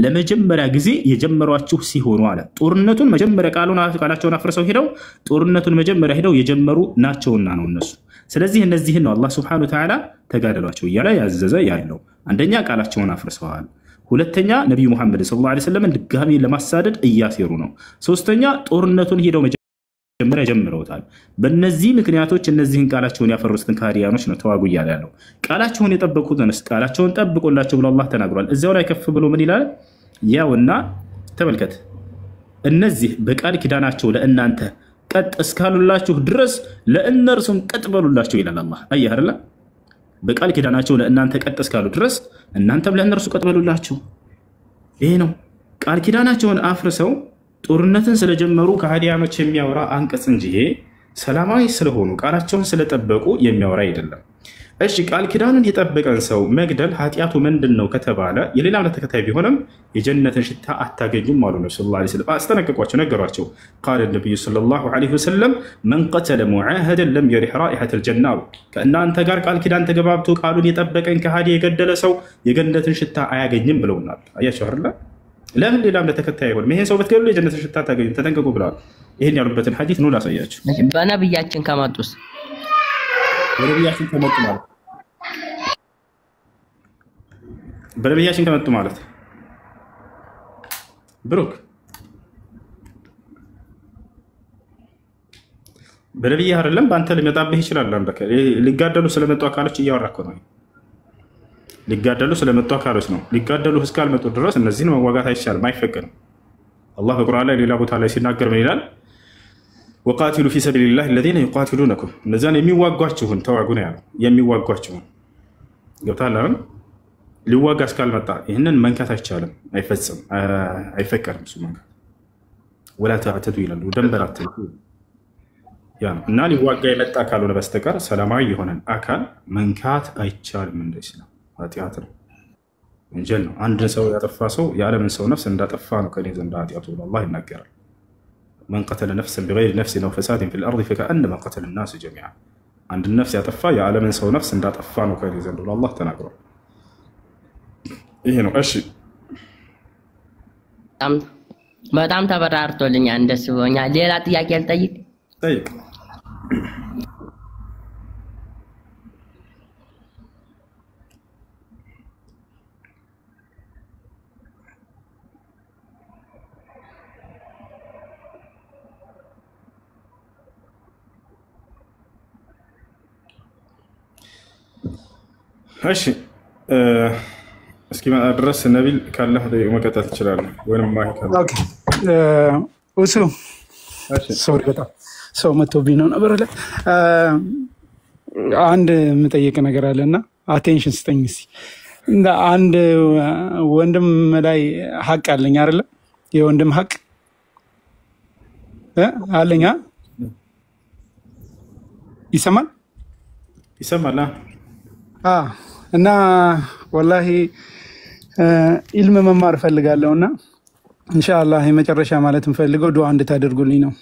ለመጀመሪያ ጊዜ የጀመሯችሁ ሲሆኑ አለ። ጦርነቱን መጀመሪያ ቃላቸውን አፍርሰው ሄደው ጦርነቱን መጀመሪያ ሄደው የጀመሩ ናቸውና ነው እነሱ። ስለዚህ እነዚህን ነው አላህ ሱብሓነሁ ወተዓላ ተጋደሏቸው እያለ ያዘዘ ያለው። አንደኛ ቃላቸውን አፍርሰዋል። ሁለተኛ ነብዩ ሙሐመድ ሰለላሁ ዐለይሂ ወሰለም ድጋሚ ለማሳደድ እያሴሩ ነው። ሶስተኛ ጦርነቱን ሄደው መጀመሪያ ጀምረውታል። በእነዚህ ምክንያቶች እነዚህን ቃላቸውን ያፈረሱትን ከሃዲያኖች ነው ተዋጉ እያለ ያለው። ቃላቸውን የጠበቁትንስ ቃላቸውን ጠብቆላቸው ብሎ አላህ ተናግሯል። እዚያው ላይ ከፍ ብሎ ምን ይላል? ያውና ተመልከት፣ እነዚህ በቃል ኪዳናቸው ለእናንተ ቀጥ እስካሉላችሁ ድረስ ለእነርሱም ቀጥ በሉላቸው ይላል አላህ። አየህ አይደለ? በቃል ኪዳናቸው ለእናንተ ቀጥ እስካሉ ድረስ እናንተም ለእነርሱ ቀጥ በሉላቸው። ይሄ ነው ቃል ኪዳናቸውን አፍርሰው ጦርነትን ስለጀመሩ ከሃዲያኖች የሚያወራ አንቀጽ እንጂ ሰላማዊ ስለሆኑ ቃላቸውን ስለጠበቁ የሚያወራ አይደለም። እሺ ቃል ኪዳኑን የጠበቀን ሰው መግደል ኃጢአቱ ምንድን ነው ከተባለ የሌላ እምነት ተከታይ ቢሆንም የጀነትን ሽታ አታገኙም አሉ ነብዩ ሰለላሁ ዐለይሂ ወሰለም። አስጠነቀቋቸው፣ ነገሯቸው። ቃለ ነብዩ ሰለላሁ ዐለይሂ ወሰለም መን ቀተለ ሙዓሀደን ለም የሪሕ ራኢሐተል ጀና አሉ። ከእናንተ ጋር ቃል ኪዳን ተገባብቶ ቃሉን የጠበቀን ከሃዲ የገደለ ሰው የገነትን ሽታ አያገኝም ብለውናል። አያቸው አይደለ? ለምን ሌላ እምነት ተከታይ አይሆንም? ይሄን ሰው ብትገድሉ የጀነትን ሽታ አታገኙም፣ ተጠንቀቁ ብለዋል። ይሄን ያሉበትን ሐዲስ ኑ ላሳያችሁ። በነብያችን ከመጡስ? በነብያችን ከመጡ ማለት በነብያችን ከመጡ ማለት ብሩክ በነብይህ አይደለም በአንተ ሊመጣብህ ይችላል። ሊጋደሉ ስለመጡ አካሎች እያወራ እኮ ነው። ሊጋደሉ ስለመጡ አካሎች ነው። ሊጋደሉ እስካልመጡ ድረስ እነዚህን መዋጋት አይቻልም፣ አይፈቀድም። አላህ በቁርአን ላይ ሌላ ቦታ ላይ ሲናገር ምን ይላል? ወቃቲሉ ፊ ሰቢልላህ አለዚነ ዩቃቲሉነኩም፣ እነዚያን የሚዋጓችሁን ተዋጉ ነው ያለው። የሚዋጓችሁን ገብቶሃል አይደል? ሊዋጋ እስካልመጣ ይህንን መንካት አይቻልም፣ አይፈጽም፣ አይፈቀድም እሱ መንካት። ወላ ተዕተዱ ይላሉ፣ ደንበር አትልፉ ያ ነው። እና ሊዋጋ የመጣ ካልሆነ በስተቀር ሰላማዊ የሆነን አካል መንካት አይቻልም። እንደ ኢስላም ኃጢአት ነው፣ ወንጀል ነው። አንድን ሰው ያጠፋ ሰው የዓለምን ሰው ነፍስ እንዳጠፋ ነው ከእኔ ዘንድ ኃጢአቱ ብሎ አላህ ይናገራል። መን ቀተለ ነፍሰን ቢገይሪ ነፍሲን አው ፈሳድን ፊል አርድ ፈከአነማ ቀተለ ናስ ጀሚዓ። አንድን ነፍስ ያጠፋ የዓለምን ሰው ነፍስ እንዳጠፋ ነው ከእኔ ዘንድ ብሎ አላህ ተናግሯል። ይሄ ነው። እሺ በጣም ተበራርቶልኛል፣ ደስ ብሎኛል። ሌላ ጥያቄ ልጠይቅ? ጠይቅ። እሺ እስኪመጣ ድረስ ነቢል ካለህ መቀጠል ትችላለህ፣ ወይም ማሂ ካለ። Okay እሱ sorry በጣም ሰው መጥቶብኝ ነው ነበር። አንድ የምጠይቅ ነገር አለ እና attention ስጠኝ እስኪ። እንደ አንድ ወንድም ላይ ሀቅ አለኝ አይደለ? የወንድም ሀቅ አለኝ። ይሰማል? ይሰማል። እና ወላሂ ኢልም መማር እፈልጋለሁ እና ኢንሻአላህ የመጨረሻ ማለት የምፈልገው ዱዓ እንድታደርጉልኝ ነው።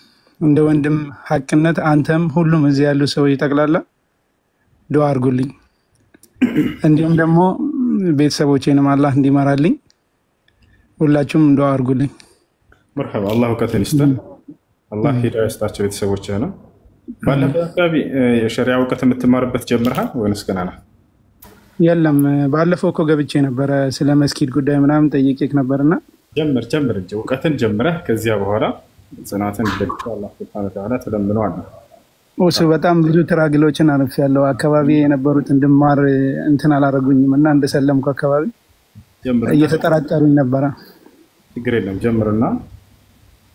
እንደ ወንድም ሀቅነት አንተም ሁሉም እዚህ ያሉ ሰዎች ጠቅላላ ዱዓ አድርጉልኝ። እንዲሁም ደግሞ ቤተሰቦቼንም አላህ እንዲመራልኝ ሁላችሁም ዱዓ አድርጉልኝ። መርሐባ። አላህ እውቀትን ይስጠን። አላህ ሂዳያ ይስጣቸው ቤተሰቦችህ ነው። ባለበት አካባቢ የሸሪዓ እውቀት የምትማርበት ጀምረሃል ወይንስ ገና ነህ? የለም፣ ባለፈው እኮ ገብቼ ነበረ ስለ መስጊድ ጉዳይ ምናምን ጠይቄክ ነበርና ጀምር ጀምር እንጂ እውቀትን ጀምረህ ከዚያ በኋላ ጽናትን ደግፎ አላህ ሱብሓነሁ ወተዓላ ትለምነዋለህ። እሱ በጣም ብዙ ትራግሎችን አልፌያለሁ። አካባቢ የነበሩት እንድማር እንትን አላረጉኝም እና እንደሰለምኩ አካባቢ እየተጠራጠሩኝ ነበረ። ችግር የለም ጀምርና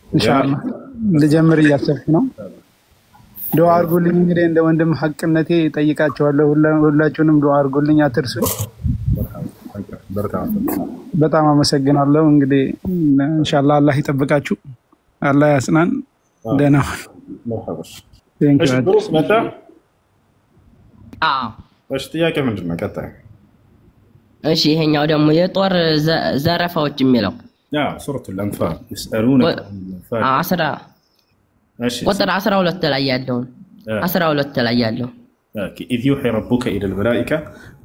ኢንሻአላህ ልጀምር እያሰብኩ ነው። ዱዓ አድርጉልኝ። እንግዲህ እንደ ወንድም ሀቅነቴ ጠይቃቸዋለሁ። ሁላችሁንም ዱዓ አድርጉልኝ፣ አትርሱ። በጣም አመሰግናለሁ። እንግዲህ ኢንሻአላህ አላህ ይጠብቃችሁ፣ አላህ ያጽናን። ደህና ሁን። ብሩክ መጣ። እሺ ጥያቄ ምንድን ነው? ቀጣይ እሺ፣ ይሄኛው ደግሞ የጦር ዘረፋዎች የሚለው ሱረቱል አንፋል يسألونك ቁጥር 12 ላይ ያለውን 12 ላይ ያለው إذ يوحي ربك إلى الملائكة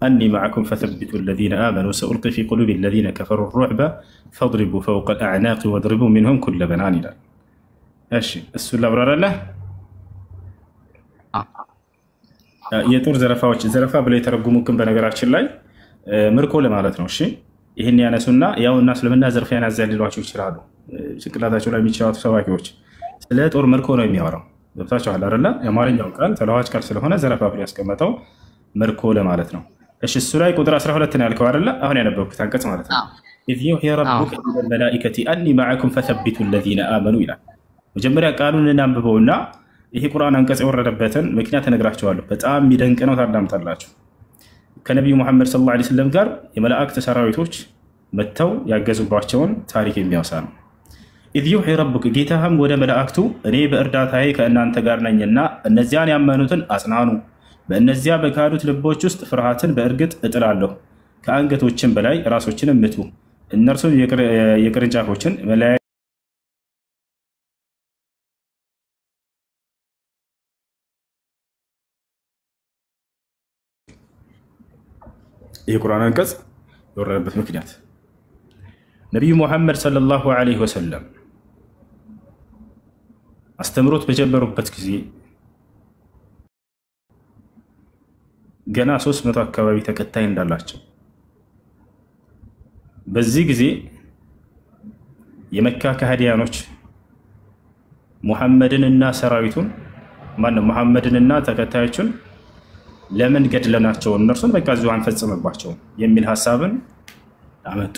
أني معكم فثبتوا الذين آمنوا سألقي في قلوب الذين كفروا الرعب فاضربوا فوق الأعناق واضربوا منهم كل بنان ይላል። እሺ እሱን ላብራራለህ። የጦር ዘረፋዎች ዘረፋ ብለው የተረጉሙ ግን በነገራችን ላይ ምርኮ ለማለት ነው። እሺ ይህን ያነሱና ያው እና እስልምና ዘርፊያን ያዛል ሊሏቸው ይችላሉ። ጭንቅላታቸው ላይ የሚጫወቱ ሰባኪዎች ስለ ጦር ምርኮ ነው የሚያወራው። ገብታችኋል አይደለ? የአማርኛው ቃል ተለዋዋጭ ቃል ስለሆነ ዘረፋ ብሎ ያስቀመጠው ምርኮ ለማለት ነው። እሺ እሱ ላይ ቁጥር 12 ነው ያልከው አይደለ? አሁን ያነበብኩት አንቀጽ ማለት ነው። إذ يوحي ربك إلى الملائكة أني معكم فثبتوا الذين آمنوا ይላል። መጀመሪያ ቃሉን እናንብበውና ይሄ ቁርአን አንቀጽ የወረደበትን ምክንያት እነግራችኋለሁ። በጣም የሚደንቅ ነው፣ ታዳምጣላችሁ። ከነቢዩ ሙሐመድ صلى الله عليه وسلم ጋር የመላእክት ሰራዊቶች መጥተው ያገዙባቸውን ታሪክ የሚያወሳ ነው። إذ يوحي ربك ጌታህም ወደ መላእክቱ እኔ በእርዳታዬ ከእናንተ ጋር ነኝና እነዚያን ያመኑትን አጽናኑ፣ በእነዚያ በካዱት ልቦች ውስጥ ፍርሃትን በእርግጥ እጥላለሁ፣ ከአንገቶችን በላይ ራሶችንም ምቱ፣ እነርሱም የቅርንጫፎችን መለያ የቁርአን አንቀጽ የወረደበት ምክንያት ነቢዩ ሙሐመድ ሰለላሁ ዐለይሂ ወሰለም አስተምሮት በጀመሩበት ጊዜ ገና 300 አካባቢ ተከታይ እንዳላቸው፣ በዚህ ጊዜ የመካ ከሃዲያኖች ሙሐመድንና ሰራዊቱን ማነው ሙሐመድንና ተከታዮቹን ለምን ገድለናቸው እነርሱን በቃ እዚሁ አንፈጽምባቸውም የሚል ሀሳብን አመጡ።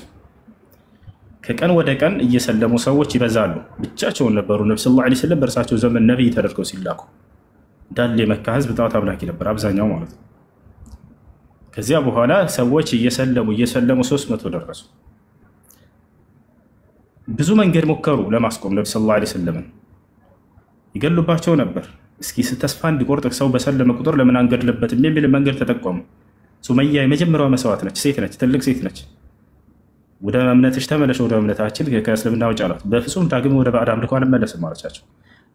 ከቀን ወደ ቀን እየሰለሙ ሰዎች ይበዛሉ። ብቻቸውን ነበሩ። ነቢ صلى الله عليه وسلم በእርሳቸው ዘመን ነቢይ ተደርገው ሲላኩ እንዳለ የመካ ህዝብ ጣዖት አምላኪ ነበር አብዛኛው ማለት ነው። ከዚያ በኋላ ሰዎች እየሰለሙ እየሰለሙ 300 ደረሱ። ብዙ መንገድ ሞከሩ ለማስቆም ነቢ صلى الله عليه وسلم ን ይገሉባቸው ነበር። እስኪ ተስፋ እንዲቆርጥ ሰው በሰለመ ቁጥር ለምን አንገድልበትም የሚል መንገድ ተጠቆሙ። ሱመያ የመጀመሪያዋ መስዋዕት ነች። ሴት ነች፣ ትልቅ ሴት ነች። ወደ እምነትሽ ተመለሽ፣ ወደ እምነታችን ከእስልምና ውጭ አሏት። በፍጹም ዳግም ወደ ባዕድ አምልኮ አልመለስም አለቻቸው።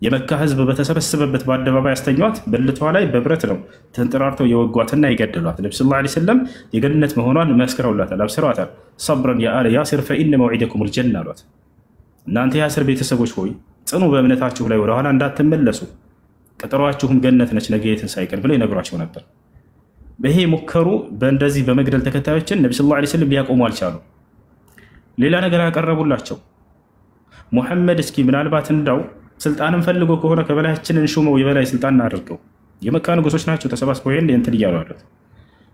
የመካ ህዝብ በተሰበሰበበት በአደባባይ ያስተኟት። ብልቷ ላይ በብረት ነው ተንጠራርተው የወጓትና የገደሏት። ነቢ صلى الله عليه وسلم የገነት መሆኗን መስክረውላታል፣ አብስረዋታል። صبرا يا آل ياسر فإن موعدكم الجنة አሏት። እናንተ የያስር ቤተሰቦች ሆይ ጽኑ፣ በእምነታችሁ ላይ ወደኋላ እንዳትመለሱ፣ ቀጠሯችሁም ገነት ነች ነገ የትንሣኤ ቀን ብለው ይነግሯቸው ነበር። ይሄ ሞከሩ። በእንደዚህ በመግደል ተከታዮችን ነቢ صلى الله عليه وسلم ሊያቆሙ አልቻሉ። ሌላ ነገር ያቀረቡላቸው ሙሐመድ እስኪ ምናልባት እንዳው ስልጣንን ፈልጎ ከሆነ ከበላያችን እንሹመው፣ የበላይ ስልጣን እናደርገው። የመካ ንጉሶች ናቸው ተሰባስበው ይሄን እንትን እያሉ አሉት።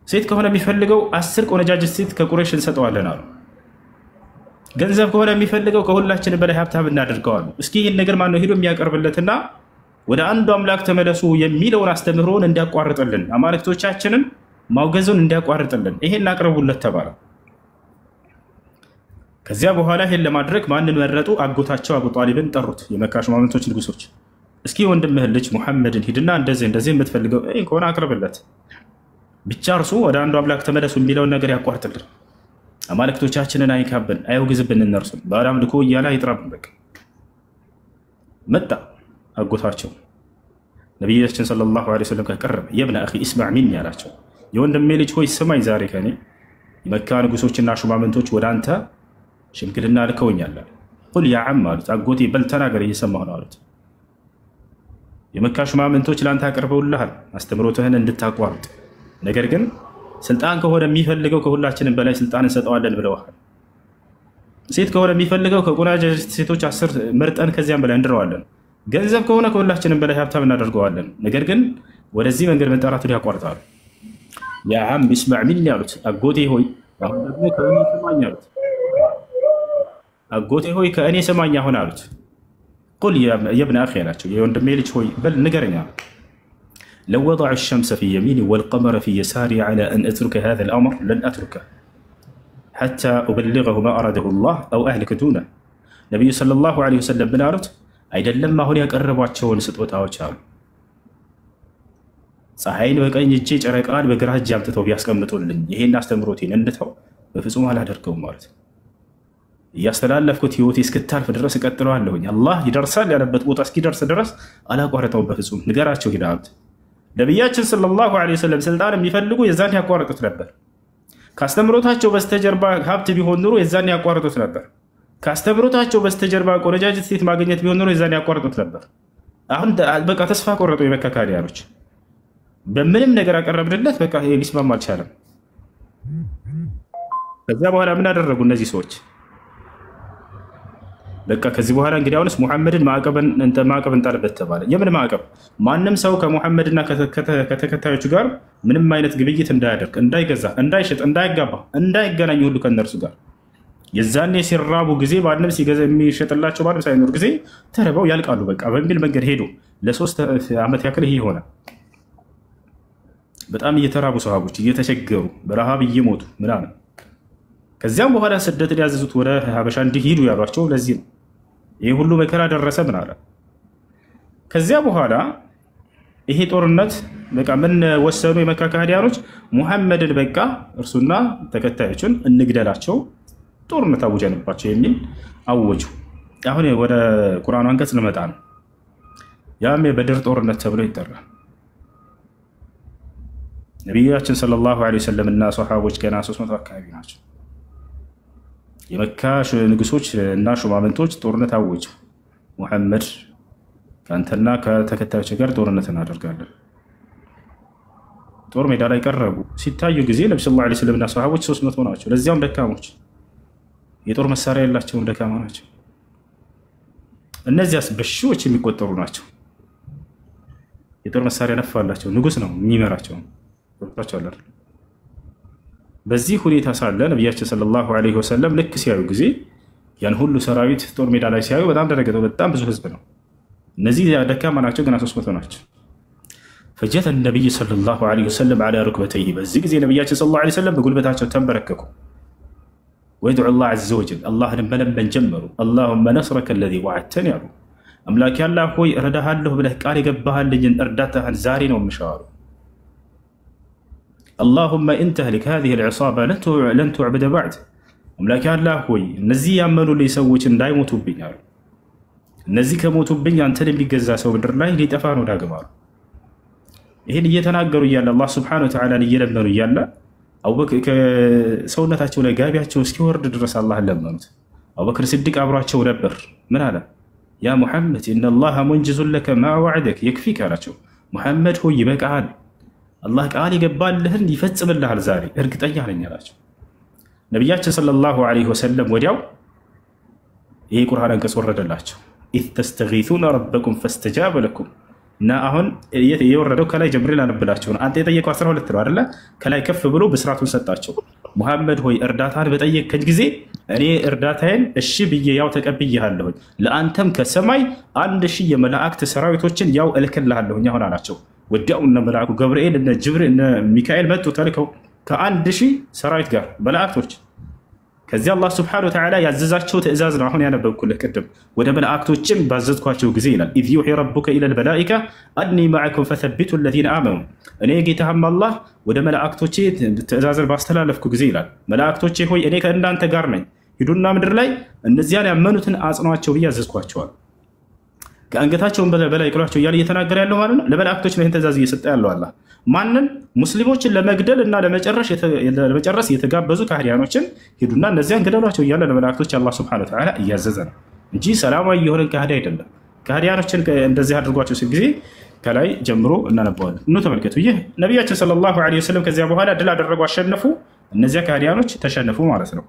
ሴት ከሆነ የሚፈልገው 10 ቆነጃጅት ሴት ከቁረይሽ እንሰጠዋለን አሉ። ገንዘብ ከሆነ የሚፈልገው ከሁላችንም በላይ ሀብታም እናደርገዋለን። እስኪ ይህን ነገር ማነው ሄዶ የሚያቀርብለትና ወደ አንዱ አምላክ ተመለሱ የሚለውን አስተምህሮን እንዲያቋርጥልን፣ አማልክቶቻችንን ማውገዙን እንዲያቋርጥልን ይሄን አቅርቡለት ተባለ። ከዚያ በኋላ ይሄን ለማድረግ ማንን መረጡ? አጎታቸው አቡ ጣሊብን ጠሩት። የመካ ሹማምንቶች ንጉሶች፣ እስኪ ወንድምህን ልጅ ሙሐመድን ሂድና እንደዚህ እንደዚህ የምትፈልገው ይሄን ከሆነ አቅርብለት፣ ብቻ እርሱ ወደ አንዱ አምላክ ተመለሱ የሚለውን ነገር ያቋርጥልን፣ አማልክቶቻችንን አይካብን፣ አይውግዝብን፣ እነርሱን ባዕድ አምልኮ እያለ አይጥራብን። በቃ መጣ አጎታቸው ነቢያችን صلى الله عليه وسلم ከቀረበ يا ابن أخي اسمع مني አላቸው። የወንድሜ ልጅ ሆይ ስማኝ፣ ዛሬ ከኔ የመካ ንጉሶችና ሹማምንቶች ወደ አንተ ሽምግልና ልከውኛል። قل يا عم አሉት፣ አጎቴ በል ተናገር፣ እየሰማሁ ነው አሉት። የመካ ሹማምንቶች ለአንተ አቅርበውልሃል አስተምሮትህን እንድታቋርጥ፣ ነገር ግን ስልጣን ከሆነ የሚፈልገው ከሁላችንም በላይ ስልጣን እንሰጠዋለን ብለውሃል። ሴት ከሆነ የሚፈልገው ከቆነጃጅት ሴቶች 10 መርጠን ከዚያም በላይ እንድረዋለን። ገንዘብ ከሆነ ከሁላችንም በላይ ሀብታም እናደርገዋለን። ነገር ግን ወደዚህ መንገድ መጠራቱን ያቋርጣሉ። يا عم اسمع مني አሉት፣ አጎቴ ሆይ አሁን ደግሞ ከእኔ ስማኝ አሉት። አጎቴ ሆይ ከእኔ ስማኝ አሁን አሉት። قل يا ابن أخي አላቸው፣ የወንድሜ ልጅ ሆይ በል ንገረኝ አሉት። لو وضعوا الشمس في يميني والقمر في يساري على أن أترك هذا الأمر لن أتركه حتى أبلغه ما أراده الله أو أهلك دونه። ነቢዩ صلى الله عليه وسلم ምን አሉት? አይደለም አሁን ያቀረቧቸውን ስጦታዎች አሉ፣ ፀሐይን በቀኝ እጄ ጨረቃን በግራ እጄ አምጥተው ቢያስቀምጡልኝ ይሄን አስተምሮቴን እንተው በፍጹም አላደርገውም ማለት ነው። እያስተላለፍኩት ህይወቴ እስክታልፍ ድረስ እቀጥለዋለሁኝ። አላህ ይደርሳል ያለበት ቦታ እስኪደርስ ድረስ አላቋርጠውም በፍጹም። ንገራቸው ሂድ አሉት። ነቢያችን ሰለላሁ ዐለይሂ ወሰለም ስልጣን የሚፈልጉ የዛን ያቋርጡት ነበር። ካስተምሮታቸው በስተጀርባ ሀብት ቢሆን ኑሮ የዛን ያቋርጡት ነበር። ካስተምሮታቸው በስተጀርባ ቆነጃጅት ሴት ማግኘት ቢሆን ኑሮ የዛን ያቋርጡት ነበር። አሁን በቃ ተስፋ ቆረጡ የመካ ካህዲያኖች። በምንም ነገር አቀረብንለት በቃ ሊስማማ አልቻለም። ከዚያ በኋላ ምን አደረጉ እነዚህ ሰዎች? በቃ ከዚህ በኋላ እንግዲህ አሁንስ ሙሐመድን ማዕቀብ እንጣልበት ተባለ። የምን ማዕቀብ? ማንም ሰው ከሙሐመድና ከተከታዮቹ ጋር ምንም አይነት ግብይት እንዳያደርግ፣ እንዳይገዛ፣ እንዳይሸጥ፣ እንዳይጋባ፣ እንዳይገናኝ ሁሉ ከእነርሱ ጋር። የዛኔ ሲራቡ ጊዜ ማንም ሲገዛ የሚሸጥላቸው ማንም ሳይኖር ጊዜ ተርበው ያልቃሉ በቃ በሚል መንገድ ሄዱ። ለ3 ዓመት ያክል ይሄ ሆነ። በጣም እየተራቡ ሰሃቦች እየተቸገሩ በረሃብ እየሞቱ ምናምን። ከዚያም በኋላ ስደትን ያዘዙት ወደ ሀበሻ እንዲሄዱ ያሏቸው ለዚህ ነው። ይህ ሁሉ መከራ ደረሰ ምን አለ። ከዚያ በኋላ ይሄ ጦርነት በቃ ምን ወሰኑ የመካ ከሃዲያኖች? ሙሐመድን በቃ እርሱና ተከታዮችን እንግደላቸው፣ ጦርነት አውጀንባቸው የሚል አወጁ። አሁን ወደ ቁርአኑ አንቀጽ ልመጣ ነው። ያም የበድር ጦርነት ተብሎ ይጠራል። ነቢያችን ሰለላሁ ዐለይሂ ወሰለም እና ሰሃቦች ገና 300 አካባቢ ናቸው። የመካ ንጉሶች እና ሹማምንቶች ጦርነት አወጁ። ሙሐመድ ከአንተና ከተከታዮች ጋር ጦርነት እናደርጋለን። ጦር ሜዳ ላይ ቀረቡ። ሲታዩ ጊዜ ነቢ ሰለላሁ ዐለይሂ ወሰለም እና ሰሃቦች 300 ናቸው። ለዚያም ደካሞች፣ የጦር መሳሪያ የላቸውም፣ ደካማ ናቸው። እነዚያስ በሺዎች የሚቆጠሩ ናቸው። የጦር መሳሪያ ነፋላቸው። ንጉስ ነው የሚመራቸው። በዚህ ሁኔታ ሳለ ነቢያችን ሰለላሁ ዐለይሂ ወሰለም ልክ ሲያዩ ጊዜ ያን ሁሉ ሰራዊት ጦር ሜዳ ላይ ሲያዩ በጣም ደነገጠው። በጣም ብዙ ህዝብ ነው። እነዚህ ደካማ ናቸው፣ ገና 300 ናቸው። ፈጀተ ነቢይ ሰለላሁ ዐለይሂ ወሰለም ዐላ ሩክበተይሂ። በዚህ ጊዜ ነቢያችን ሰለላሁ ዐለይሂ ወሰለም በጉልበታቸው ተንበረከኩ። ወይድዑ ላህ ዐዘ ወጀል አላህን መለመን ጀመሩ። አላሁመ ነስረከ አለዚ ወዐድተኒ አሉ። አምላኬ አላህ ሆይ እረዳሃለሁ ብለህ ቃል የገባህልኝን እርዳታህን ዛሬ ነው የምሻው አሉ። اللهم إن تهلك هذه العصابة لن تعبد بعد። አምላኬ አላህ ሆይ እነዚህ ያመኑልኝ ሰዎች እንዳይሞቱብኝ አሉ። እነዚህ ከሞቱብኝ አንተን የሚገዛ ሰው ምድር ላይ ሊጠፋ ነው ዳግም አሉ። ይህን እየተናገሩ እያለ አላህ سبحانه وتعالى ን እየለመኑ እያለ ሰውነታቸው ላይ ጋቢያቸው እስኪወርድ ድረስ አላህን ለመኑት። አቡበክር ስዲቅ አብሯቸው ነበር። ምን አለ? يا محمد إن الله منجز لك ما وعدك يكفيك አላቸው። ሙሐመድ ሆይ ይበቃሃል፣ አላህ ቃል የገባልህን ይፈጽምልሃል ዛሬ እርግጠኛ ነኝ አላቸው። ነቢያችን صلى الله عليه وسلم ወዲያው ይህ ቁርአን አንቀጽ ወረደላቸው። إذ تستغيثون ربكم فاستجاب لكم እና አሁን የወረደው ከላይ ጀምሬ ላነብላቸው ነው። አንተ የጠየቀው 12 ነው አይደለ? ከላይ ከፍ ብሎ ብስራቱን ሰጣቸው። ሙሐመድ ሆይ እርዳታን በጠየቅከኝ ጊዜ እኔ እርዳታዬን እሺ ብዬ ያው ተቀብዬሃለሁኝ፣ ለአንተም ከሰማይ 1000 የመላእክት ሰራዊቶችን ያው እልክልሃለሁኝ አሁን አላቸው። ወዲያው እነ መልአኩ ገብርኤል እነ ጅብሪል እነ ሚካኤል መጡ ተልከው ከ1000 ሰራዊት ጋር መላእክቶች። ከዚያ አላህ سبحانه وتعالى ያዘዛቸው ትእዛዝ ነው። አሁን ያነበብኩልህ ቅድም ወደ መላእክቶችም ባዘዝኳቸው ጊዜ ይላል إذ يوحي ربك إلى الملائكة أني معكم فثبتوا الذين آمنوا፣ እኔ ጌታህም አላህ ወደ መላእክቶቼ ትእዛዝን ባስተላለፍኩ ጊዜ ይላል መላእክቶቼ ሆይ እኔ ከእናንተ ጋር ነኝ፣ ሂዱና ምድር ላይ እነዚያን ያመኑትን አጽኗቸው ብዬ አዘዝኳቸዋል። ከአንገታቸውን በላይ ቅሏቸው እያለ እየተናገረ ያለው ማለት ነው። ለመላእክቶች ነው ይህን ትእዛዝ እየሰጠ ያለው አላህ። ማንን? ሙስሊሞችን ለመግደል እና ለመጨረስ የተጋበዙ ካህዲያኖችን ሂዱና እነዚያን ግደሏቸው እያለ ለመላእክቶች አላህ سبحانه وتعالى እያዘዘ ነው እንጂ ሰላማዊ የሆነን ካህዲ አይደለም። ካህዲያኖችን እንደዚህ አድርጓቸው ሲል ጊዜ ከላይ ጀምሮ እናነበዋለን። ኑ ተመልከቱ። ይህ ነቢያችን صلى الله عليه وسلم ከዚያ በኋላ ድል አደረጉ፣ አሸነፉ። እነዚያ ካህዲያኖች ተሸነፉ ማለት ነው።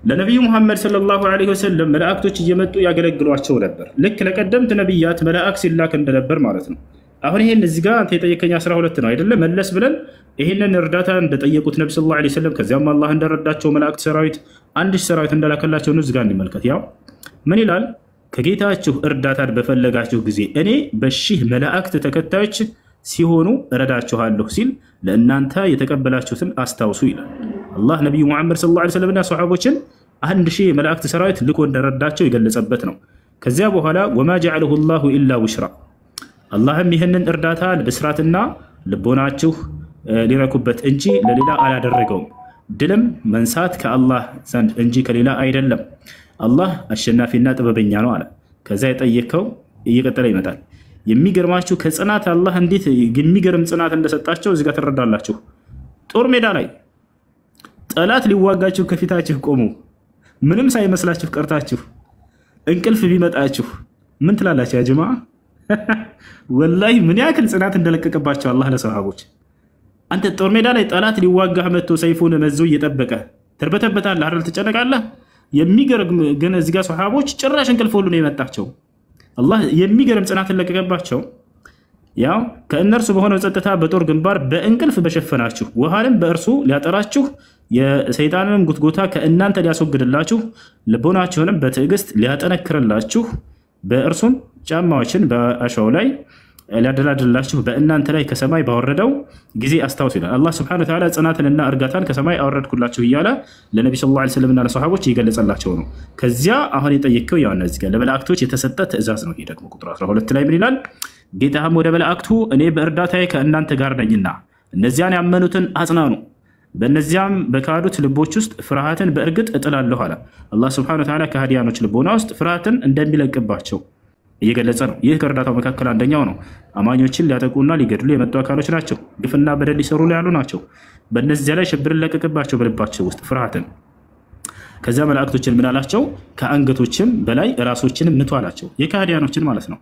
ለነቢዩ ሙሐመድ صلى الله عليه وسلم መላእክቶች እየመጡ ያገለግሏቸው ነበር። ልክ ለቀደምት ነቢያት መላእክ ሲላክ እንደነበር ማለት ነው። አሁን ይሄን እዚህ ጋር አንተ የጠየቀኝ 12 ነው አይደለ? መለስ ብለን ይሄንን እርዳታ እንደጠየቁት ነቢ صلى الله عليه وسلم ከዚያም አላህ እንደረዳቸው መላእክት ሰራዊት 1000 ሰራዊት እንደላከላቸው ነው እዚህ ጋር እንመልከት። ያው ምን ይላል? ከጌታችሁ እርዳታን በፈለጋችሁ ጊዜ እኔ በሺህ መላእክት ተከታዮች ሲሆኑ እረዳችኋለሁ ሲል ለእናንተ የተቀበላችሁትን አስታውሱ ይላል። አላህ ነቢዩ ሙሐመድ صلى الله عليه وسلم እና ሰሓቦችን 1000 የመላእክት ሰራዊት ልኮ እንደረዳቸው የገለጸበት ነው። ከዚያ በኋላ وما جعله الله إلا بشرى፣ አላህም ይህንን እርዳታ ብስራትና ልቦናችሁ ሊረኩበት እንጂ ለሌላ አላደረገውም። ድልም መንሳት ከአላህ ዘንድ እንጂ ከሌላ አይደለም። አላህ አሸናፊና ጥበበኛ ነው አለ። ከዚያ የጠየከው እየቀጠለ ይመጣል። የሚገርማችሁ ከጽናት አላህ እንዴት የሚገርም ጽናት እንደሰጣቸው እዚህ ጋር ትረዳላችሁ። ጦር ሜዳ ላይ ጠላት ሊዋጋችሁ ከፊታችሁ ቆሙ፣ ምንም ሳይመስላችሁ ቀርታችሁ እንቅልፍ ቢመጣችሁ ምን ትላላችሁ? ያ ጀማዓ ወላሂ ምን ያክል ጽናት እንደለቀቀባቸው አላህ ለሰሃቦች። አንተ ጦር ሜዳ ላይ ጠላት ሊዋጋህ መጥቶ ሰይፉን መዞ እየጠበቀ ትርበተበታለህ አይደል? ትጨነቃለህ። የሚገርም ግን እዚህ ጋር ሰሃቦች ጭራሽ እንቅልፍ ሁሉ ነው የመጣቸው። አላህ የሚገርም ጽናትን ለቀቀባቸው። ያው ከእነርሱ በሆነው ጸጥታ በጦር ግንባር በእንቅልፍ በሸፈናችሁ ውሃንም በእርሱ ሊያጠራችሁ የሰይጣንንም ጉትጎታ ከእናንተ ሊያስወግድላችሁ ልቦናችሁንም በትዕግስት ሊያጠነክርላችሁ በእርሱም ጫማዎችን በአሸዋው ላይ ሊያደላድላችሁ በእናንተ ላይ ከሰማይ ባወረደው ጊዜ አስታውሱ ይላል። አላህ ስብሐነሁ ወተዓላ ጽናትንና እርጋታን ከሰማይ አወረድኩላችሁ እያለ ለነቢ ሰለላሁ ዐለይሂ ወሰለም እና ለሰሃቦች እየገለጸላቸው ነው። ከዚያ አሁን የጠየቅከው ያው እነዚህ ጋር ለመላእክቶች የተሰጠ ትእዛዝ ነው። ይሄ ደግሞ ቁጥር 12 ላይ ምን ይላል? ጌታህም ወደ መላእክቱ እኔ በእርዳታዬ ከእናንተ ጋር ነኝና እነዚያን ያመኑትን አጽናኑ፣ በእነዚያም በካዱት ልቦች ውስጥ ፍርሃትን በእርግጥ እጥላለሁ አለ። አላህ ስብሐነሁ ወተዓላ ከሃዲያኖች ልቦና ውስጥ ፍርሃትን እንደሚለቅባቸው እየገለጸ ነው። ይህ ከእርዳታው መካከል አንደኛው ነው። አማኞችን ሊያጠቁና ሊገድሉ የመጡ አካሎች ናቸው። ግፍና በደል ሊሰሩ ያሉ ናቸው። በእነዚያ ላይ ሽብርን ለቀቅባቸው በልባቸው ውስጥ ፍርሃትን። ከዚያ መላእክቶችን ምን አላቸው? ከአንገቶችም በላይ ራሶችንም ምቱ አላቸው። የካህዲያኖችን ማለት ነው።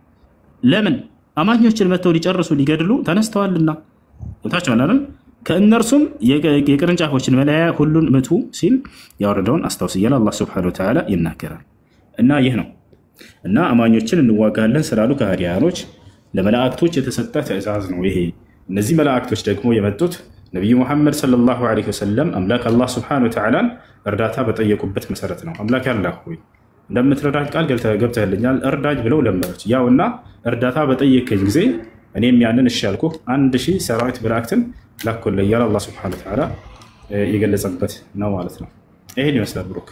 ለምን አማኞችን መጥተው ሊጨርሱ ሊገድሉ ተነስተዋልና። ታቸዋል አይደል? ከእነርሱም የቅርንጫፎችን መለያ ሁሉን ምቱ ሲል ያወረደውን አስታውስ እያለ አላህ ስብሐነሁ ወተዓላ ይናገራል። እና ይህ ነው እና አማኞችን እንዋጋለን ስላሉ ከሃዲያኖች ለመላእክቶች የተሰጠ ትእዛዝ ነው ይሄ። እነዚህ መላእክቶች ደግሞ የመጡት ነቢዩ ሙሐመድ ሰለላሁ ዐለይሂ ወሰለም አምላክ አላህ ስብሐነሁ ወተዓላን እርዳታ በጠየቁበት መሰረት ነው። አምላክ አላህ ሆይ እንደምትረዳኝ ቃል ገብተህልኛል እርዳኝ ብለው ለመኑት። ያውና እርዳታ በጠየከኝ ጊዜ እኔም ያንን እሺ ያልኩህ 1000 ሰራዊት መላእክትን ላኮልህ እያለ አላህ ስብሐነሁ ወተዓላ የገለጸበት ነው ማለት ነው። ይሄን ይመስላል ብሩክ።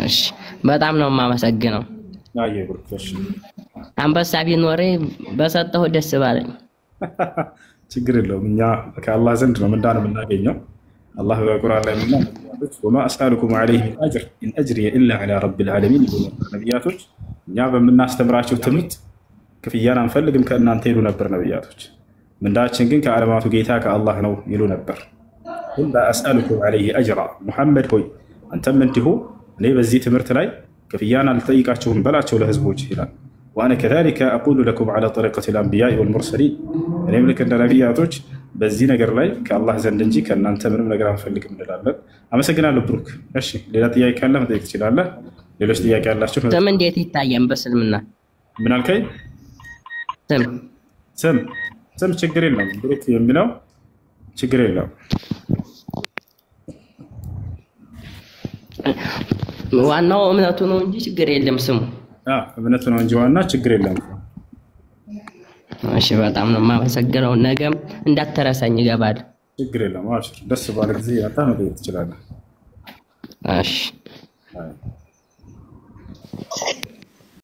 እሺ በጣም ነው የማመሰግነው። አየ ብሩክ፣ እሺ አንበሳ ቢኖሬ በሰጠሁ ደስ ባለኝ። ችግር የለውም። እኛ ከአላህ ዘንድ ነው ምንዳ ነው የምናገኘው። አላህ በቁርአን ላይ ምና وما أسألكم عليه من أجر إن أجري إلا على رب العالمين ይሉ ነበር ነቢያቶች። እኛ በምናስተምራቸው ትምህርት ክፍያን አንፈልግም ከእናንተ ይሉ ነበር ነቢያቶች። ምንዳችን ግን ከዓለማቱ ጌታ ከአላህ ነው ይሉ ነበር። قل لا أسألكم عليه أجرا፣ ሙሐመድ ሆይ አንተም እንዲሁ እኔ በዚህ ትምህርት ላይ ክፍያን አልጠይቃችሁም በላቸው ለህዝቦች ይላል። وأنا كذلك أقول لكم على طريقة الأنبياء والمرسلين፣ እኔም ልክ እንደ ነቢያቶች በዚህ ነገር ላይ ከአላህ ዘንድ እንጂ ከእናንተ ምንም ነገር አንፈልግም እንላለን። አመሰግናለሁ ብሩክ። እሺ ሌላ ጥያቄ ካለ መጠየቅ ትችላለህ። ሌሎች ጥያቄ ያላችሁ? ስም እንዴት ይታያል በእስልምና? ምን አልከኝ? ስም ስም ስም ችግር የለም። ብሩክ የሚለው ችግር የለም። ዋናው እምነቱ ነው እንጂ ችግር የለም ስሙ። እምነቱ ነው እንጂ ዋና ችግር የለም። እሺ፣ በጣም ነው የማመሰግነው። ነገም እንዳትረሳኝ እገባለሁ። ችግር የለም። አብሽር፣ ደስ ባለ ጊዜ መጣ መጠየቅ ትችላለህ። እሺ። አይ።